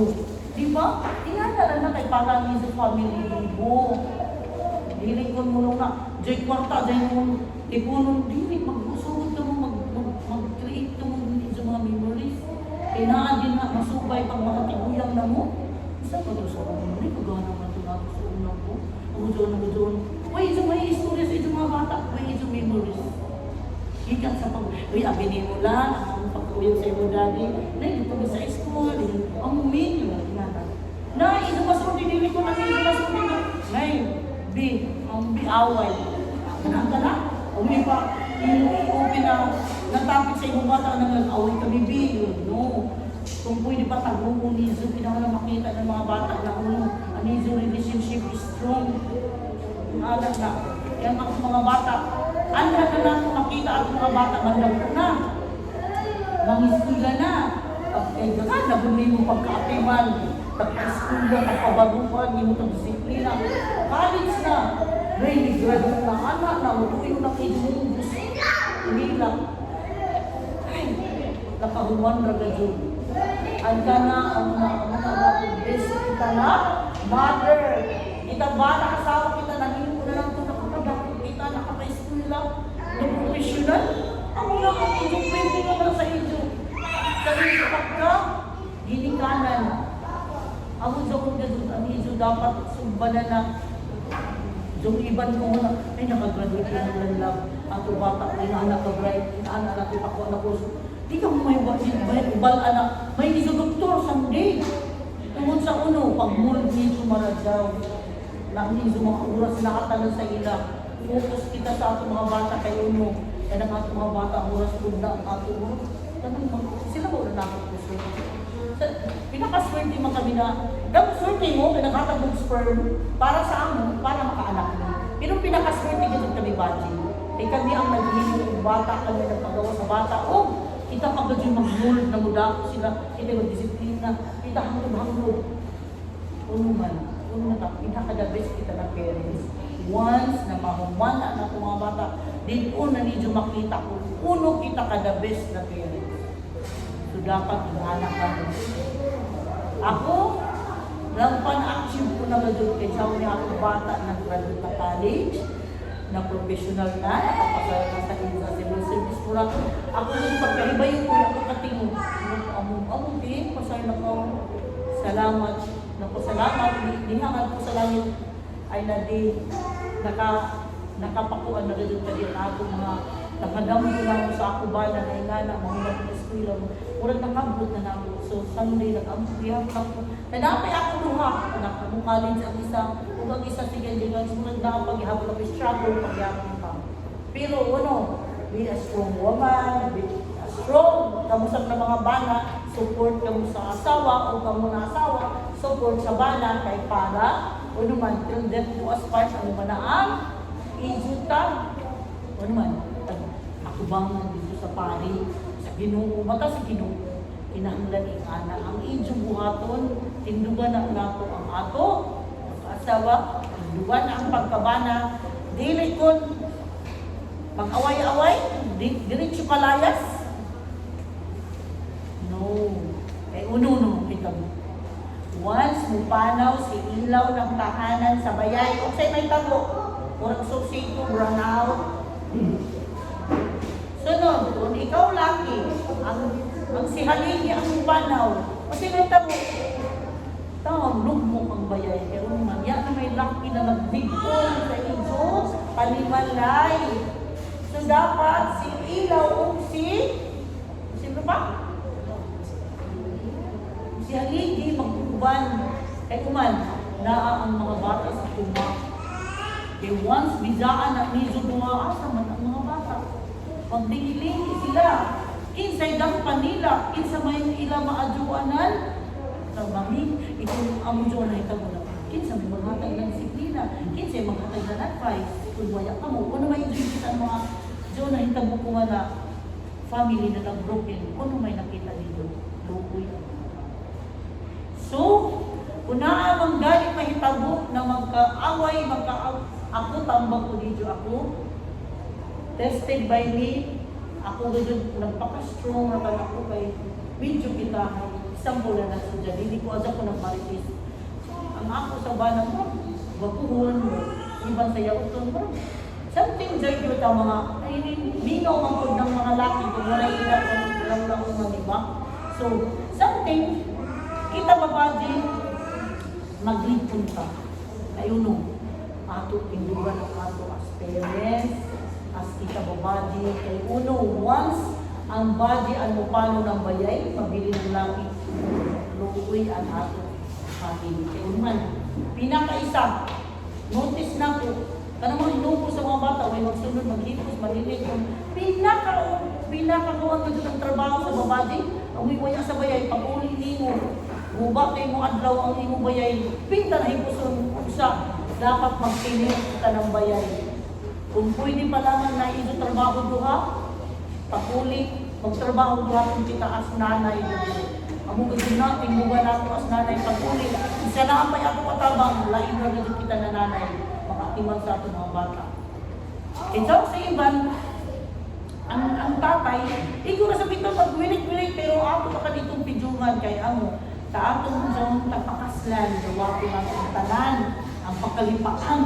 Di ba? Ingatan na na kay para ni sa family mo. Dili ko mo na, jay kwarta, jay mo, ipunon, dili, mag-usod ka mo, mag-create ka mo sa mga memories. Kailangan din na masubay pag mga tiguyang na mo. Isa pa to sa memory, kagana naman ito nato sa unang ko. Ako doon, ako doon. Uy, ito may istorya sa itong mga bata. Uy, ito memories. Gikan sa pag, uy, abinin mo lang, ang pag-uyag sa imo daddy. Nay, dito ba sa school, ang muming, ingatan. Nay, ito masulti, dili ko na, ito masulti na. Nay, B, ang B away. Kanang ka na, umi pa, i-open na, natapit sa imong bata na nag-away kami, B. No. Kung pwede pa taguon ni Zo, kinahanglan makita ng mga bata na uno, ang iso relationship is strong. Anak na. Kaya ang mga bata, anha na lang makita ang mga bata, mandagpo na. Mangiskwela na. Pag kay gagan, nabunay mo pagkaatiman. Pagka-eskwela, pagkabaguhan, mo itong disiplina. College na. May graduate na anak na, matuyo na kayo mong gusto. Hindi lang. Ay, nakahuman ra ka. Ang kana ang mga best kita na mother. Kita ba na asawa kita nahimo na lang ito, nakakadakot kita, nakaka-eskwela, na professional. Ang mga ang inyong pwede naman sa inyo. Sa inyo pagka ginikanan. Amo sa kong gadud ang inyo dapat sumbanan na yung iban ko na, ay, nakagraduate na lang lang. Ato bata, ay anak ka bright, anak natin ako na kurso. Di ka may ubal anak. May iso doktor someday. Tungod sa uno, pag mold ni sumaradyaw. Lang iso mga oras nakatalan sa ila. Focus kita sa ato mga bata kay uno. Kaya ang ato mga bata, ang oras pud na ang ato. Tanong, sila ba na nakapuso? Sa, pinakaswerte man kami na, dapat swerte mo, kaya nakatag og sperm para sa amo, para makaanak mo. Pero pinakaswerte kasi kami baji. Kay kami ang naghimo og bata, kami nagpagawa sa bata. O, kita pa ba mag-mold na mudako sila, kita magdisiplina, kita hangtod-hangtod. Uno man, uno man, pinaka-the best kita na parents. Once na mahumana na itong mga bata, dito na ninyo makita kung uno kita ka the best na parents. So dapat anak ka mo. Ako, lang pan-achieve ko na gadud kay sa niya ako bata na graduate na college, na professional na, nakapasal na sa sa civil service. Mura, ako yung pagkaiba yung kuya ko katingo. Amo, amo, di, pasal na ko. Salamat. Naku, salamat. Nihangal ko sa langit ay na di, nakapakuan na gadud kadi ang ako mga nakadamgo na ako sa ako bala na ingana mga mga eskwela murag nakabot na nako. So Sunday nag-ampo ako na napay ako duha anak mo college ang isa ug ang isa sige gigan, murag napaghihapon ako struggle pagyapon pa. Pero ano, be a strong woman, be a strong kamo sa mga bana, support kamo sa asawa o kamo na asawa support sa bana kay para ano man till death do us part. Ano man na ang ijuta, ano man atubangan dito sa pari sa Ginoo, mata sa Ginoo kinahanglan ingana ang inyong buhaton. Tindugan na nato ang ato asawa, tindugan ang pagkabana, dili kon mag-away-away di, diretso kalayas, no. Kay uno no kita mo once mupanaw si ilaw ng tahanan sa bayay, unsay may tabo? Murag susi ko brown out. Sunod, kung ikaw laki, ang si haligi ang panaw, o sila mo, tawag lugmok ang bayay. Kaya man, yan na may laki na nagbigol sa inyo, panimalay. So dapat si ilaw o si, sino pa? Si haligi mag-uban. Kaya uman, naa ang mga bata sa kuma. Kaya once bizaan na miso duwa, asa man ang mga bata. Pagdingilingi sila, kinsay dampan nila, kinsa may ila maadyoanan, sa mami, ito ang amo na ito na. Kinsa may maghatag ng disiplina, kinsa may maghatag ng advice, kung wala ka mo, kung may enjoy kita ang mga Diyo na hitabo ko nga na family na nag-broken, kung may nakita dito, luoy ang mga bata. So, kung naa mang galing mahitabo na magkaaway, ako tambag ko dito ako, tested by me, ako gud nagpaka-strong na kan ako kay medyo kita isang bulan na sudya, dili ko asa ko nagmarites. So, ang ako sa bana mo, bakuhon mo, iban sa yauton mo. Something joy ko ta mga, ay, mingaw man pud ng mga laki kung wala ila kung lang lang di ba? So, something, kita babaji, maglipon ka. Ayun no, ato tindugan ang ato as parents, as kita babaji, kay uno, once ang body ang mupano ng bayay, pabili ng laki, luoy ang ato family. Kay man, pinakaisa, notice na ko, kanang mga inuko sa mga bata, may magsunod, maghipos, manilig, pinaka, pinakakuha mo ang trabaho sa babaji, ang wiwaya sa bayay, pag-uli nimo, guba kay mo adlaw ang imo bayay, pinta na hipuson unsa dapat magtinig ka ng bayay. Kung pwede pa lamang na iso trabaho duha, paguli, magtrabaho duha kung kita as nanay. Amo gud na tingbugan nato as nanay paguli. Isa na ang pay ako katabang, lain ra gud kita na nanay, makatiman sa ato mga bata. Ikaw sa iban, Ang tatay, ikaw na sa bitaw magwilik-wilik, pero ako pa ka ditong pidyungan kay amo. Sa atong zone tapakaslan, gawa ko lang ang tanan, ang pagkalipaan.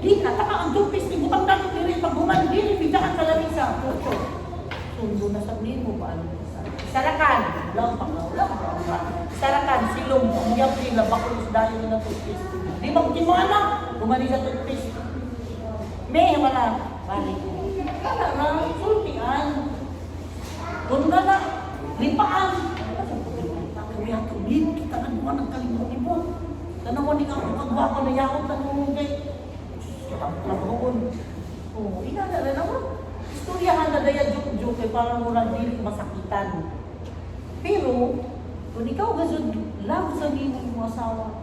Di na taka ang toothpaste ni butang dati diri pag human diri biglaan sa lamisa. Tucho. Sundo na sa nimo paano sa Sarakan, lang pangawlang. Sarakan silong ang yap nila baklos dahil na toothpaste. Di magtimana, humani sa toothpaste. May wala balik. Wala na sultian. Kung na na lipaan. Kami ato din kita kan buwan ang kalimot-limot. Tanawan ni ako kagwapa na yaot tanong kay trabahoon. Oh, ina na na naman. Istoryahan na daya juk-juk kay para mo lang dili masakitan. Pero kung ikaw gasud love sa nimo imong asawa,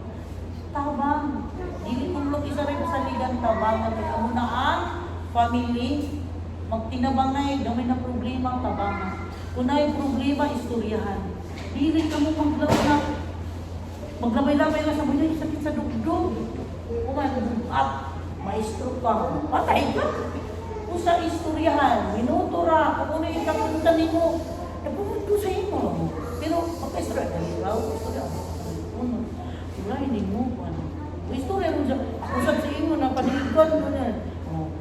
tabang. Dili kulog isa rin sa ligan tabang kay amo na ang family magtinabangay gamay na problema tabangan. Kung naay problema istoryahan. Dili ka mo maglaw na maglabay-labay ka sa buhay sakit sa dugdug. Kuman up, maestro ka, patay ka. Kung sa istoryahan, minuto ra, kung ano yung kapunta nimo, napunod ko sa imo. Pero pagka-istorya, dali raw, istorya. Uno, wala hindi mo, ano. Istorya mo siya, usap sa imo na paniligwan mo na. Oh,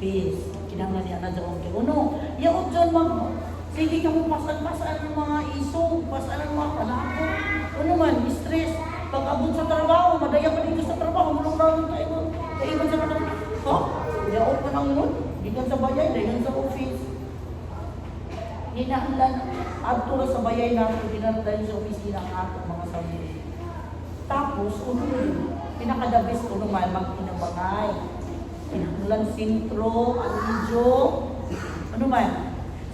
peace. Kinahanglan niya na dyan kay uno. Yaot dyan mag, sige ka mo pasan-pasan ng mga isog, pasan ng mga panako. Ano man, stress. Pag abot sa trabaho, madaya pa dito sa trabaho, mulong lang kayo, kaiban sa kanang, ha? Yaot pa nang nun. Gikan sa bayay, dayon sa office. Ninahanglan, adto ra sa bayay nato, dinala sa opisina ang ato mga sabi. Tapos, uno, pinaka-the best ko naman, magtinabangay. Kinahanglan sentro, anidyo, ano man,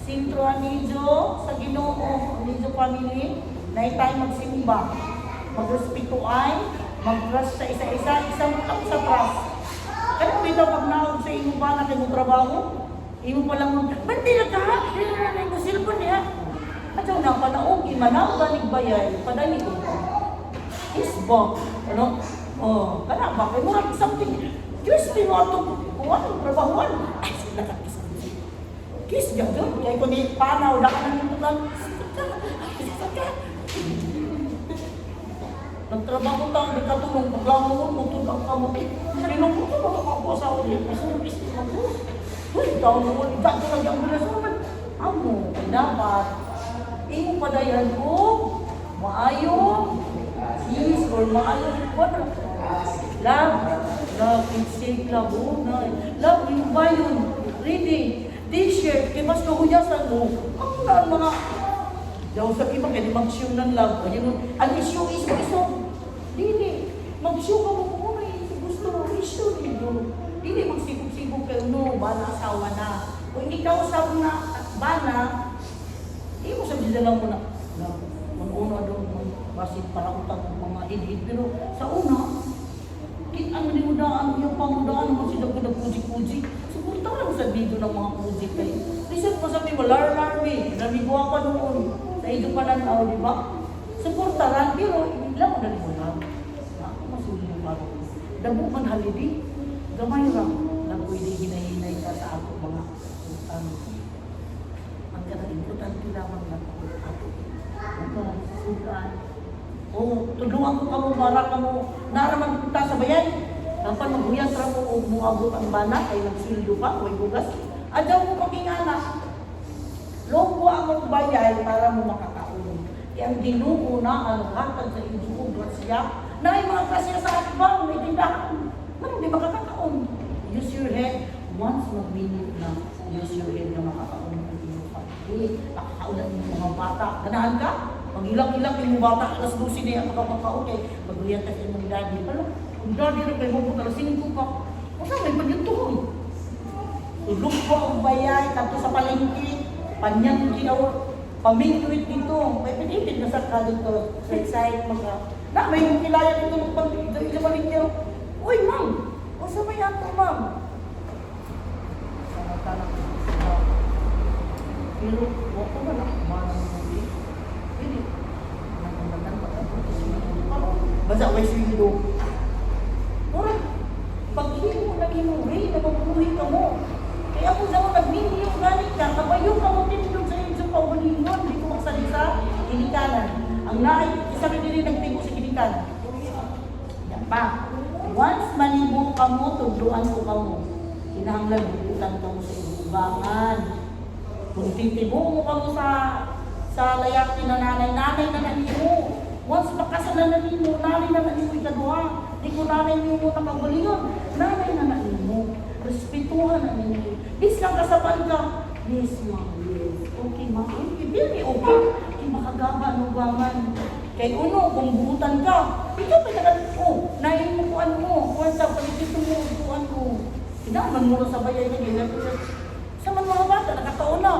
sentro anidyo sa Ginoo, anidyo family, na tayo magsimba, magrespeto ay, mag-trust sa isa-isa, isang lang sa trust. Kaya bitaw pag naog sa imong bana kay mo trabaho, imo pa lang mag, "Bante na ka, na mo cellphone niya." At na panaog, imanaw ganig bayay, padali ko. Isbo, ano? Oh, kana ba kay murag something. Crispy mo ato kuan trabahuan. Ay, sila ka kiss. Kiss gyud kay kun di panaw da ka nang tugan. Saka. Nagtrabaho ta, di ka tulong, paglamo mo, mutod ang kamot. Sinong ko ito, ako sa ulit, may service ko ako. Uy, taon mo, dyan ko lang yung bilas mo. Amo, dapat, imo padayan ko, maayo, kiss, or maayo, what? Love, love, it's safe, love, oh, na. Love, yung bayon, reading, t-shirt, kay mas kahuyasan mo, ang na ang mga Daw sa iba kaya di mag-show ng love. Kaya mo, ang issue is iso. Dili. Mag-show ka mo kung ano yung gusto mo. Issue dito. Dili magsigog-sigog kayo no, bana asawa na. Kung ikaw sab na bana, di mo sabi lang mo na, na una doon, basit para utang mga hidhid. Pero sa una, kit ano ni mudaan, yung pangudaan mo sila ko nagpuji-puji. Suporta lang sa video ng mga puji kay. Listen mo sabi mo, lar-lar me, namiguha pa noon. Sa inyo pa lang di ba? Suportaran, pero ilang mo na mo lang. Ako masuli yung parang. Damo man halidi, gamay ra. Na pwede hinahinay ka sa ako mga ano. Ang kanang importante lamang na ato. Ang sugaan. O, tulungan ko kamo para kamo naraman ta sa bayan. Dapat maghuyas ra mo og moabot ang bana kay nagsildo pa, way bugas. Adyaw mo pakingana. Loko ang bayay para mo makakaon. Kaya ang Ginoo na ang hatag sa inyo og grasya. Na ay mga grasya sa atbang, may tindahan. Manong di makakakaon. Use your head. Once magminyo na, use your head na makakaon ang inyong family. Makakaon ang inyong mga bata. Ganahan ka? Pag-ilak-ilak yung bata, alas 12 na yung makakakaon kay maguyan ka sa imong daddy. Ano? Ang daddy rin kayo mo alas 5 pa. Usa may pagyuntuhon. Tulog ko ang bayay, kadto sa palengke, panyangki or pamingwit dito. May pinipit na sa ka dito, side mga. Na, may kilaya dito ng pag dito sa palengke. Uy, ma'am! Usa may ato, ma'am. Samantala ko sa pero wako na lang manang muli. Pwede. Nagandang ba? Basta way sweldo. Murag, paghimo na himuhi, na mabuhi ka mo. Kaya kung sa nagminyo galing ka, Ang naay, isa rin dili nagtigo sa kinikan. Yan pa. Once malibo kamo, tudluan ko kamo. Kinahanglan buutan kamo sa ibubangan. Kung titibo mo kamo sa layaki na nanay, nanay na nanimo. Once makasal na nanimo, nanay na nanimo ikaduha. Di ko nanay nimo nakagalingon. Nanay na nanimo. Respetuhan na ninyo. Bis lang kasapan ka. Yes, ma'am. Yes. Okay, ma'am. Okay, very okay. Kay makagaba no ba man. Kay uno, kung buutan ka, ikaw pa naman, oh, nain mo kuan mo, kuan sa paligid mo, kuan mo. Kinaman mo sa bayay na ganyan. Sa man mga bata, nakakauna.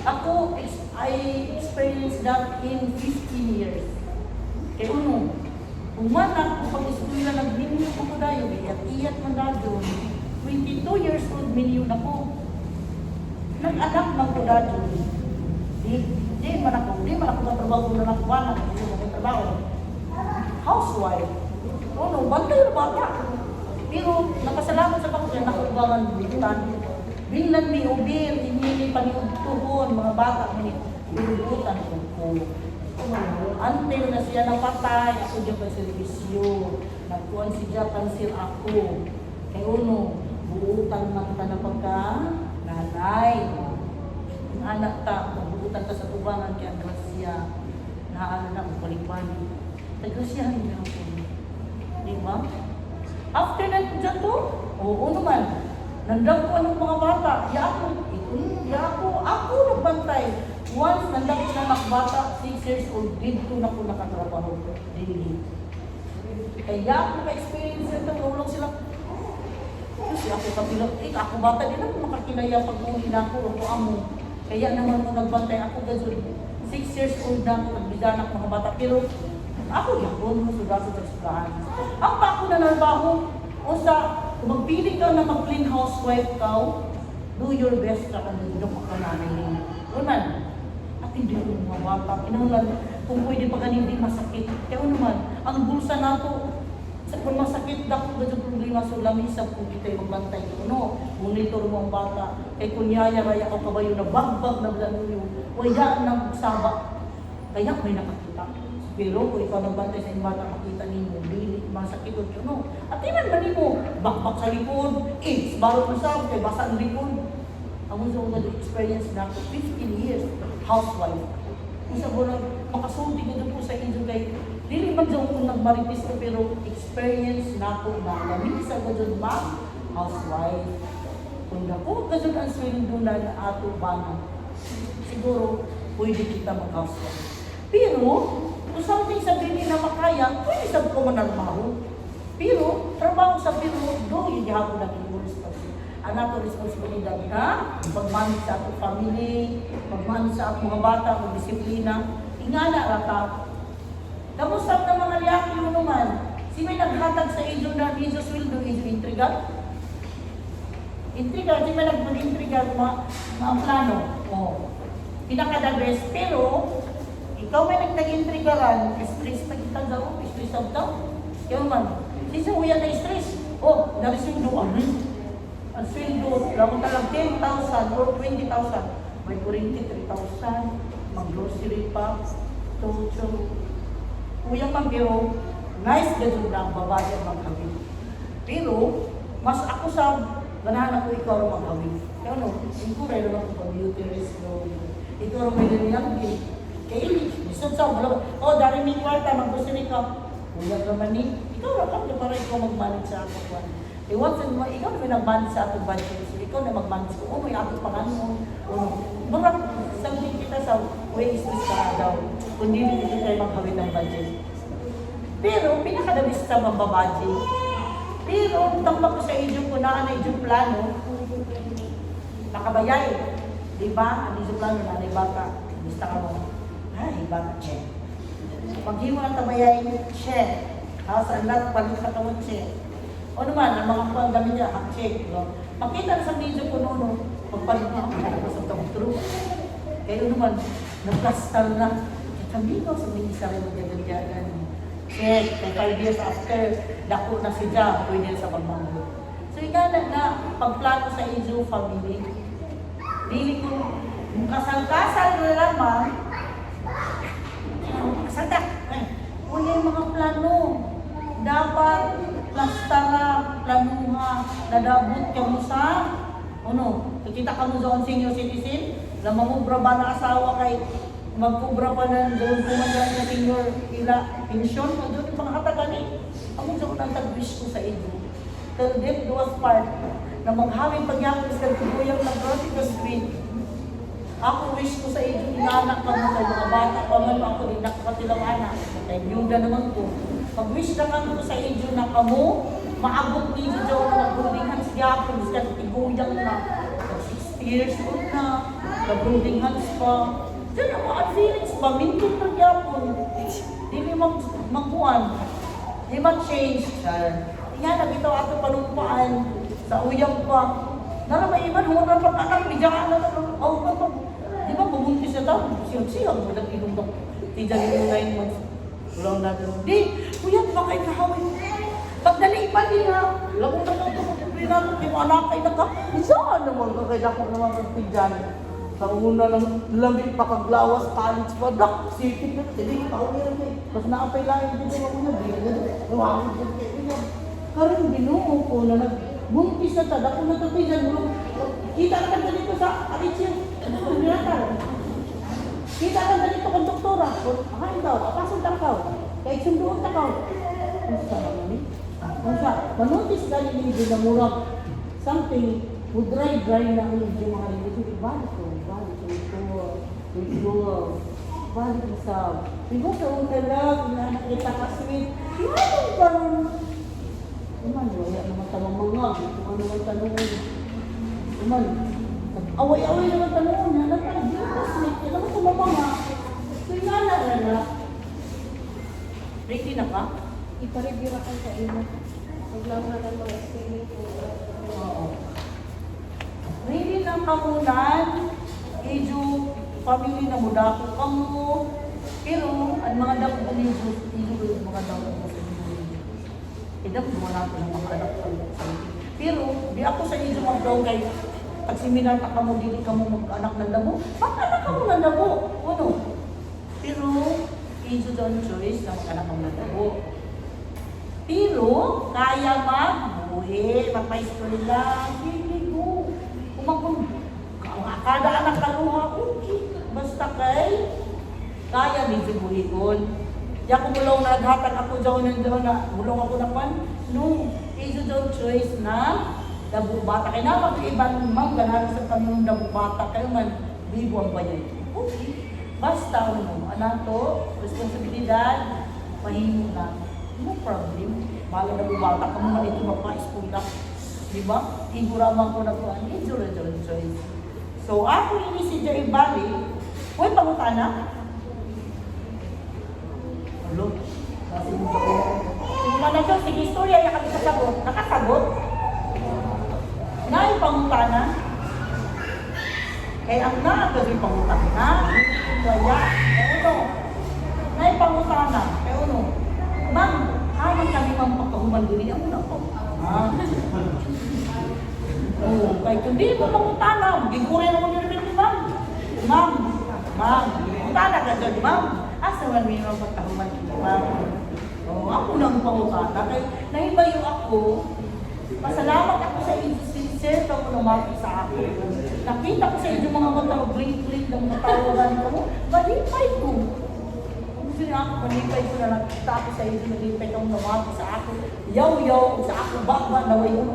Ako, I experienced that in 15 years. Kay uno, human ako pag-eskwela, nag-minyo ko ko dayo, iyat-iyat man dayon. 22 years old, minyo na ko. Nag-anak man ko dayon. Di man ako katrabaho na nakuha na, hindi ko trabaho. Housewife. Uno, bantay na bata. Pero napasalamat sa Panginoon nakubangan butan. Binlan mi ubir, inini paniudtuhon, mga bata ni binubutan ko ko. Until na siya napatay, ako diyan pa serbisyo. Nagkuhan siya, kansil ako. Kay uno, buutan man ta na pagka nanay. Ang anak ta, mabuutan ta sa tubangan kay ang grasya. Naano na, balik-balik. Tagrasyahan niya ako. Di ba? After na dyan to, oo naman. Nandang ko anong mga bata. Ya ako, ya ako, ako nagbantay. Once nandang ko na bata, 6 years old, dito na ko nakatrabaho. Dili. Kaya ako ka-experience ito, ulong sila. Kasi ako kapila, eh, ako bata, di na ako makakinaya pag uli na ako, ako amo. Kaya naman mo nagbantay ako, gazol. 6 years old na ako, nagbida na ako mga bata. Pero ako yapon mo suda sa sudahan. Ang pa ako na narbaho, o sa, kung magpili ka na mag-clean housewife ka, do your best sa kanila ka nanay ninyo. Unan, at hindi ko mga bata, kinahanglan, kung pwede pa ganin, di masakit. Kaya naman, ang bulsa nato, sa kung masakit dako ba yung problema so lamisa kung kita yung magbantay ko no monitor mo ang bata kay kunyaya raya ka kabayo na bagbag na blanuyo wala nang saba kaya may nakakita pero kung ikaw nagbantay sa iyong bata makita nimo dili masakit o no at iman man nimo bakbak sa likod eh barot mo sa kay basa ang likod. Ang sa una experience na ako 15 years housewife. Kung sa bulan, makasulti ko po sa inyo kay dili man jud ko nagmarites ko pero experience na ako na lamisa ko jud ma housewife. Kung dako ka jud ang sweldo na ato bana, siguro pwede kita mag-housewife. Pero kung something sa dili na makaya, pwede sa ko manarbaho. Pero trabaho sa pero do yun gihapon na imo responsibility. Ang ato responsibilidad na pag-manage sa atong family, pag-manage sa atong mga bata, pag-disiplina, ingana ra ta. Kamusta na mga liyaki yun naman? Si may naghatag sa inyo na medyo sweldo, medyo intriga? Intriga, di may nag-intriga mga, mga plano. Oh. Pinaka the best, pero ikaw may nagtag-intrigaran, stress pa kita daw, stress out daw. Kaya man, sisa uya na stress. Oh, narisweldo, ano? Ang sweldo, lamo talang 10,000 or 20,000. May kurente 3,000, mag-grocery pa, so, so, Kuya man, pero nice na jud na ang babae ang maghawid. Pero, mas ako sa ganahan ako ikaw ang maghawid. Kaya ano, ikaw rin naman kung computerist, no? Ikaw rin may ganyan, kay bisod sa wala, oh, dari ni kwarta, mag-grocery ka. Kuya ka man ni, ikaw ra ka para ikaw mag-manage sa ako kwan. Eh, once in, ikaw na may nag-manage sa atong budget, so ikaw na mag-manage ko, oh, may atong panganon, oh, murag, something kita sa way is ka daw, kung hindi hindi tayo maghawid ng budget. Pero, pinakadabis sa mababudget. Pero, tambak ko sa inyong kung naa na inyong plano, nakabayay. Di ba? Ang inyong plano, nanay bata. Gusto ka mo? Ay, bata, check. Paghimo ng tabayay, check. Ha, sa lahat, palit sa kawon, check. O naman, ang mga kuwan dami niya, ha, check. No? Makita na sa video ko noon, no, pagpalit na ako, ako sa tawag true. Kayo naman, nagplastar na. Kami ko sa mga isa rin magagagyagan. Check, kay 5 years after, dako na si Ja, pwede na sa pagmanggo. So, ikaw na, na pagplano sa inyo family, dili ko, kung kasal-kasal na lamang, kasal ta. Wala yung mga plano. Dapat plastara, planuha, nadabot ka mo sa, ano, nakita ka mo sa senior citizen, na mamubra ba na asawa kay magkubra pa ng doon kumanda na senior ila pensyon, o doon yung pangkatagan eh. Ako sa unang tag-wish ko sa inyo. Till death do us part, na maghawin pagyakos ka tubuyang ng vertical street. Ako wish ko sa inyo, inanak ka mo kay mga bata pa man ako din nakakatilaw anak. Kay byuda naman ko. Pag wish na kamo sa inyo na kamo, maabot ninyo dyan na mag-holding hands gyapon, biskan tiguyang na. Pag 60 years old na, nag-holding hands pa. Diyan ang mga feelings ba, mintin pa gyapon. Dili mag magkuan. Di ma-change. Char. Yan, nabitaw ato panumpaan sa uyang pa. Nara may iban, huwag na pag-anak, bigyan na na, oh, pa, pa. Di ba, bubuntis na tao, siyag-siyag, walang ilong dok. Tijan yung 9 months. Wala natin. Di, kuya, baka ikahawin. Pagdali pa niya, lagong na ko, pag di mo anak ay naka, saan naman ka, kaya ako naman pagpidyan. Sa una lang, lamig pa kaglawas, college pa, dak, sipit na, sige, pauwi na eh. Tapos naapay lang, hindi ko ako na, di na, wawag ko, kaya karon binuo ko na nagbuntis na tada, kung natatigan mo, kita ka ganito sa arichir, kita ka ganito kung doktora, kung akain daw, apasan takaw, kay sunduon takaw. Unsa naman ni? Unsa? Manotice gani ni na murag something would dry dry na ang medyo mga linggo. So, balik ko, balik ko, ito, ito, balik ko sa, we go sa hotel lang, nakita ka sweet. Ano karon? Uman, wala naman tamang mga, kung ano naman tanong. Uman, away-away naman tanong, hanap ka, di ka sweet, kailangan mo tumama. So, yung na na. Ready na ka? Ipareview ka sa imo. Huwag lang na mga swimming pool. Oo. Ready na kamunan, ijo, family na mudako ka mo. Pero, ang mga dako ni Jesus, ijo yung mga dako ko sa inyo. Idam mo na ako ng mga anak ko. Pero, di ako sa inyo mag-draw kay pag seminar pa kamo, dili ka mo mag-anak ng dabo. Mag-anak ka mo ng dabo. Ano? Pero, ijo don't choice na mag-anak ka mo ng dabo. Pero, kaya magbuhi, magpa-eskwela, hindi ko. Kumakun, kada anak kaluha, okay. Basta kay, kaya medyo buhikon. Di ako mulong naghatag ako dyan ng dyan na, mulong ako na kwan. No, iso daw choice na dabo bata. Kaya na pag-iban, ma'am, ganahan sa kami ng dabo bata. Kayo man, bibo ang bayan. Okay. Basta, ano, anak to, responsibilidad, mahimo na. No problem. Bahala na bata ka mo man ito magpa-eskwela. Di ba? Igurama ko na kuan, iso na daw choice. So, ako ini si Jay Bali, uy, pangutana. Hello? Sige na siya, sige, istorya, ya kami kasagot. Nakasagot? Na yung pangutana? Kaya ang naa kasi pangutana, kaya, kaya uno. Na yung pangutana, kaya uno. Ma'am, haman kami ma'am pagkahuman diri, ang una po. Ha? Oo, kay kung di mo mangutana, gigure na mo ni ma'am. Ma'am, ma'am, mangutana ka dyan, ma'am. Asa man may mga pagkahuman diri, ma'am. Oo, ako nang pangutana. Kay nahibayo ako, pasalamat ako sa inyo, sincere ka mo lumapit sa akin. Nakita ko sa inyo mga mata, blink-blink ng mga tawagan ko. Malipay ko. Gusto niya ako, malipay ko na nakita ako sa inyo, malipay kang lumapit sa akin. Yaw-yaw sa ako, bakba na wayo.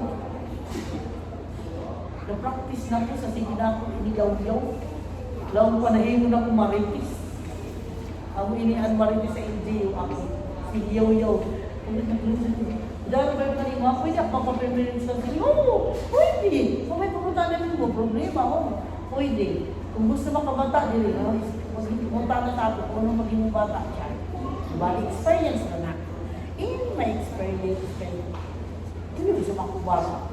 Na-practice na ko sa sige na ako, iniyaw-yaw. Lawang panahimo na ko maritis. Ang inian maritis sa NGO ako. Si yaw-yaw. Dahil ba yung kanina, pwede ako papapirmirin sa sige. Oo, pwede. Kung may pupunta na mo, problema, oo. Pwede. Kung gusto makabata, dili. Oh, pumunta na sa ako kung ano maging bata siya. Bali, experience na na. In my experience, kay, hindi gusto makubata.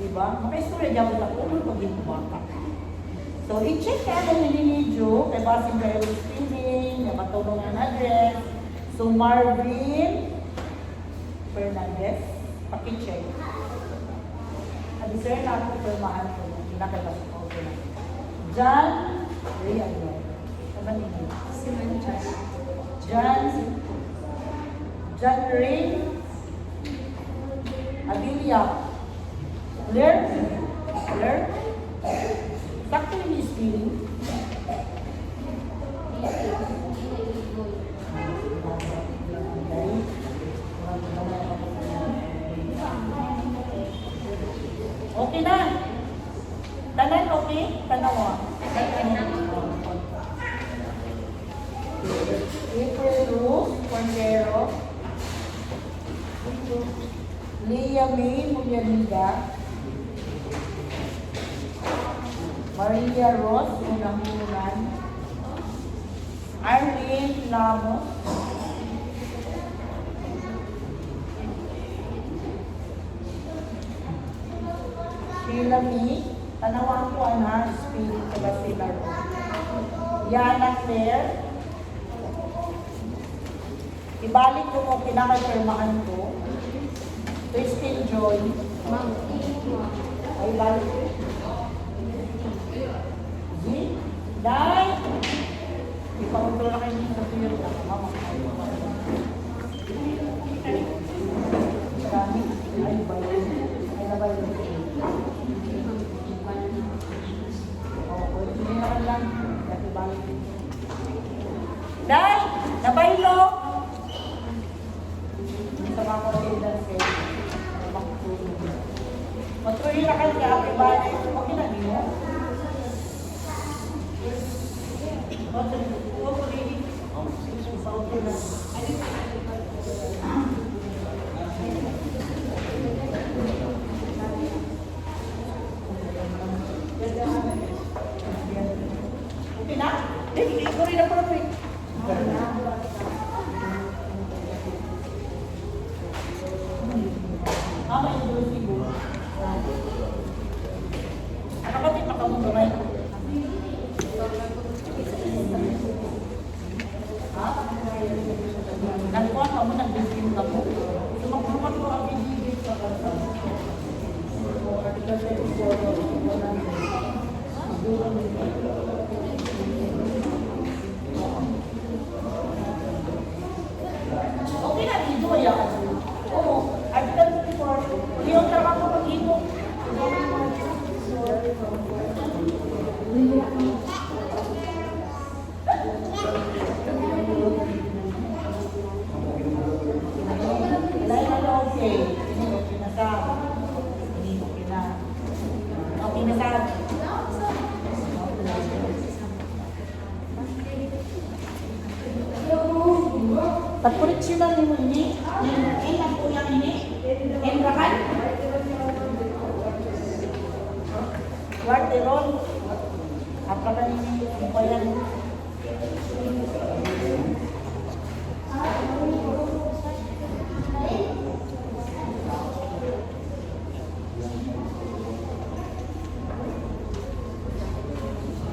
Diba? Makaistorya dyan mo ako, ano maging bata. So, i-check ka na ninyo, kay basin kayo spinning, yung matulong ang address. So, Marvin Fernandez, paki-check. Abi sir, na ako pirmahan ko, kinakabasa ko. Okay na. John, Ray, ano? Ano ninyo? Si Manchas. John John Ray Abilia. Clear? Clear? Sakto yung spelling. Okay. Okay na. Tanan okay? Tanawa. April Rose Cordero. Leah May Mulyaniga. Maria Rose Unangunan. Arlene Lamos. Sheila May. Tanawan ko ana, spelling ko ba sila Rose. Yana Claire. Ibalik ko mo kinakapirmahan ko. Christine Joy. Ma'am. Ay, balik ko. Z. Day! Ipaunto na kayo sa tuyo. Mama. Marami. Ay, balik. Ay, nabalik. Oo, hindi na lang. Dati balik. Day! Nabaylo! Sa mga attendance kayo. Makatulog. Matuloy na kayo kay Ate Bale. Okay na niyo? Okay na. Okay na? Hindi, ko rin ako na po eh. Mama, yung dulo siguro. Ano ba din makamundo na? Ha? Nagkuha ka mo, nag-biskin ka mo. Sumakulukan ko ang bibigay sa kansa. Article 34, Okay na, dito kaya ka. Oo, Article 34. Yung trabaho pag-imo. Wala na okay. Hindi okay na sa. Hindi okay na. Okay na sa. Pag-correction ni mo ini, ini ang kuyang ini, Enrakan? Kwarteron. Apa ka nini yung bayan?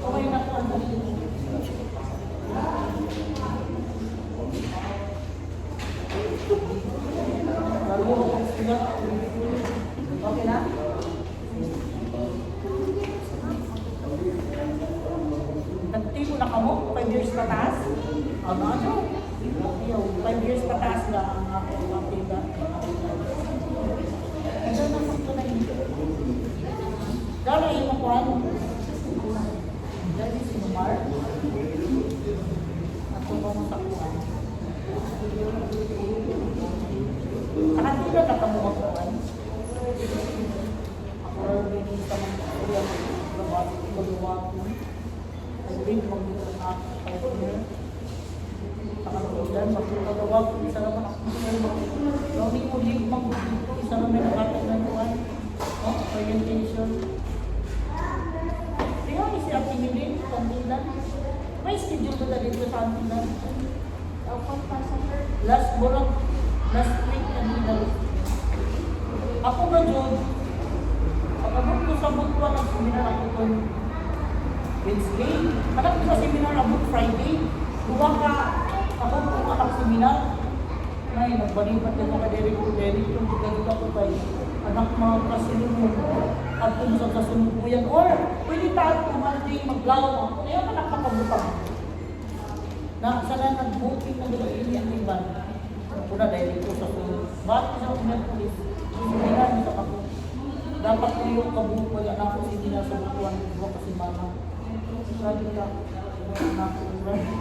Okay na po ang dali. Okay na? Nagtimo na kamo? 5 years pataas? Ano ano? 5 years pataas na ang ako ang tita. Ito na sakto na yun. Gano'n yung makuhan? Dahil si Mar? Ako ba mo sakuan? Nakatila ka kamo makuhan? Ako rin sa mga kuya ko. Nag-ring mag partner. Pakatulan, magkakawag, isa naman ako. Lori ko din mag-dito, isa naman ang ating nanuan. Oh, orientation. Kaya si Ate Yulin, Kandilan. May schedule ko na dito sa Antilan. Open pa sa Last burak, last week, Kandilan. Ako ba, Jod? Pag-abot ko sa Butuan, ang seminar ako kung Wednesday. Anak ko sa seminar abot Friday. Duwa ka, ako ko anak seminar. Nay, nagbalibat na ka diri ko diri ko ganito ko kay anak mga kasulungon at kung sa kasulungan or pwede ta at Monday maglaw ako. Kaya ka nakakabutang. Na sana nag-booking na doon ini ang iban. Una dahil dito sa sulod. Bakit sa Merkulis? Hindi sa ako. Dapat tuyo kabuok wala na ako sige na sa butuan duha ka semana. Grabe ka. Wala na ako. Grabe.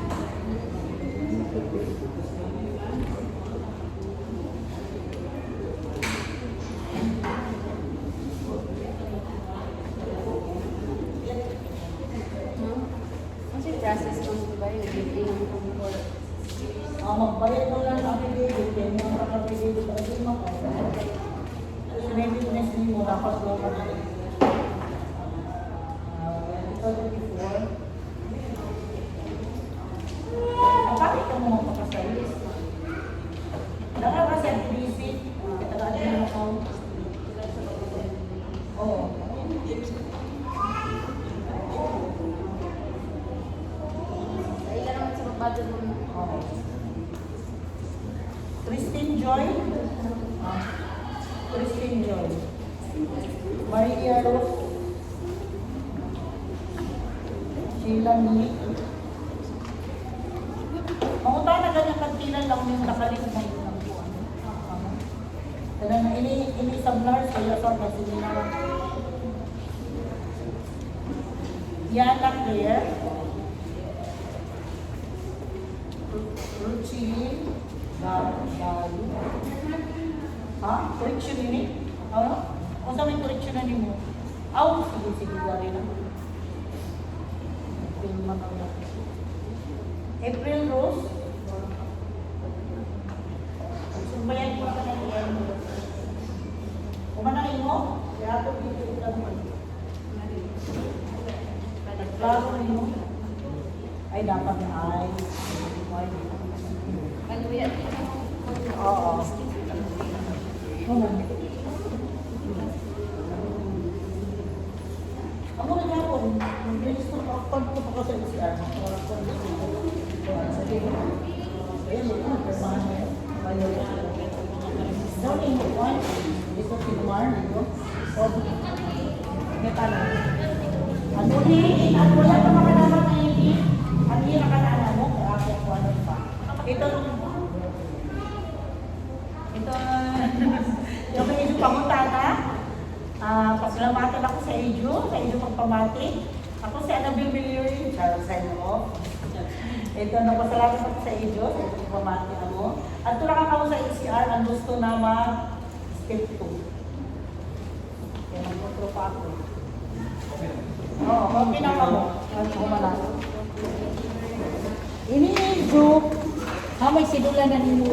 Ano yung process ng diba yung giving ng for Ah, magbayad mo lang sa affidavit, kaya mo ang affidavit para di mo. Sinende ko na sinimo, dapat ko ka na. Ah, 34. Bakit ka mo magpakasalis? Dara ka sa FBC, katagaan mo ako. Oo. Sa ila naman sa magbadol mo. Oo. Christine Joy? Ah, Christine Joy. Maria Rose. Sheila Nick. Manguta na ganyan kantilan lang yung nakalit na yun ang buwan. Kaya na ini ini sablar sa iyo sa kasi nila. Yana Claire. Ruchilin Dalu. Ha? Correction ini? Ano? Kung sa may correction na nimo? Aw, sige, sige, gari na. April man ang laki. April Rose. Sumbayan ko ka na iyan mo. Kumanain mo? Kaya ako dito ito mo. Klaro na mo. Ay, dapat na ay. Ay. Maluya. Oo. Oo. Ako na gapon, nag-register ko, ako ko pa ko sa NCR, ako ko sa Ayun, ito, pirmahan na yun. Bayo ko. Doon yung one, ito si Mar, dito. O, may tanong. Ano ni, ano wala pa makalaman na hindi, ano yung nakalala mo, kaya ako kung ano pa. Ito, ito, yung may inyong pangutana, ah, pasalamatan ako sa inyo pagpamati. Ako si Annabel Villorin, Charles sign off. Ito, napasalamat ako sa inyo pagpamati ako. At ito nakakaw sa ECR, ang gusto na mag step 2. Kaya mag-outro pa ako. Oo, okay na ako. Ano ko. Ini joke, ha, may sidula na ninyo.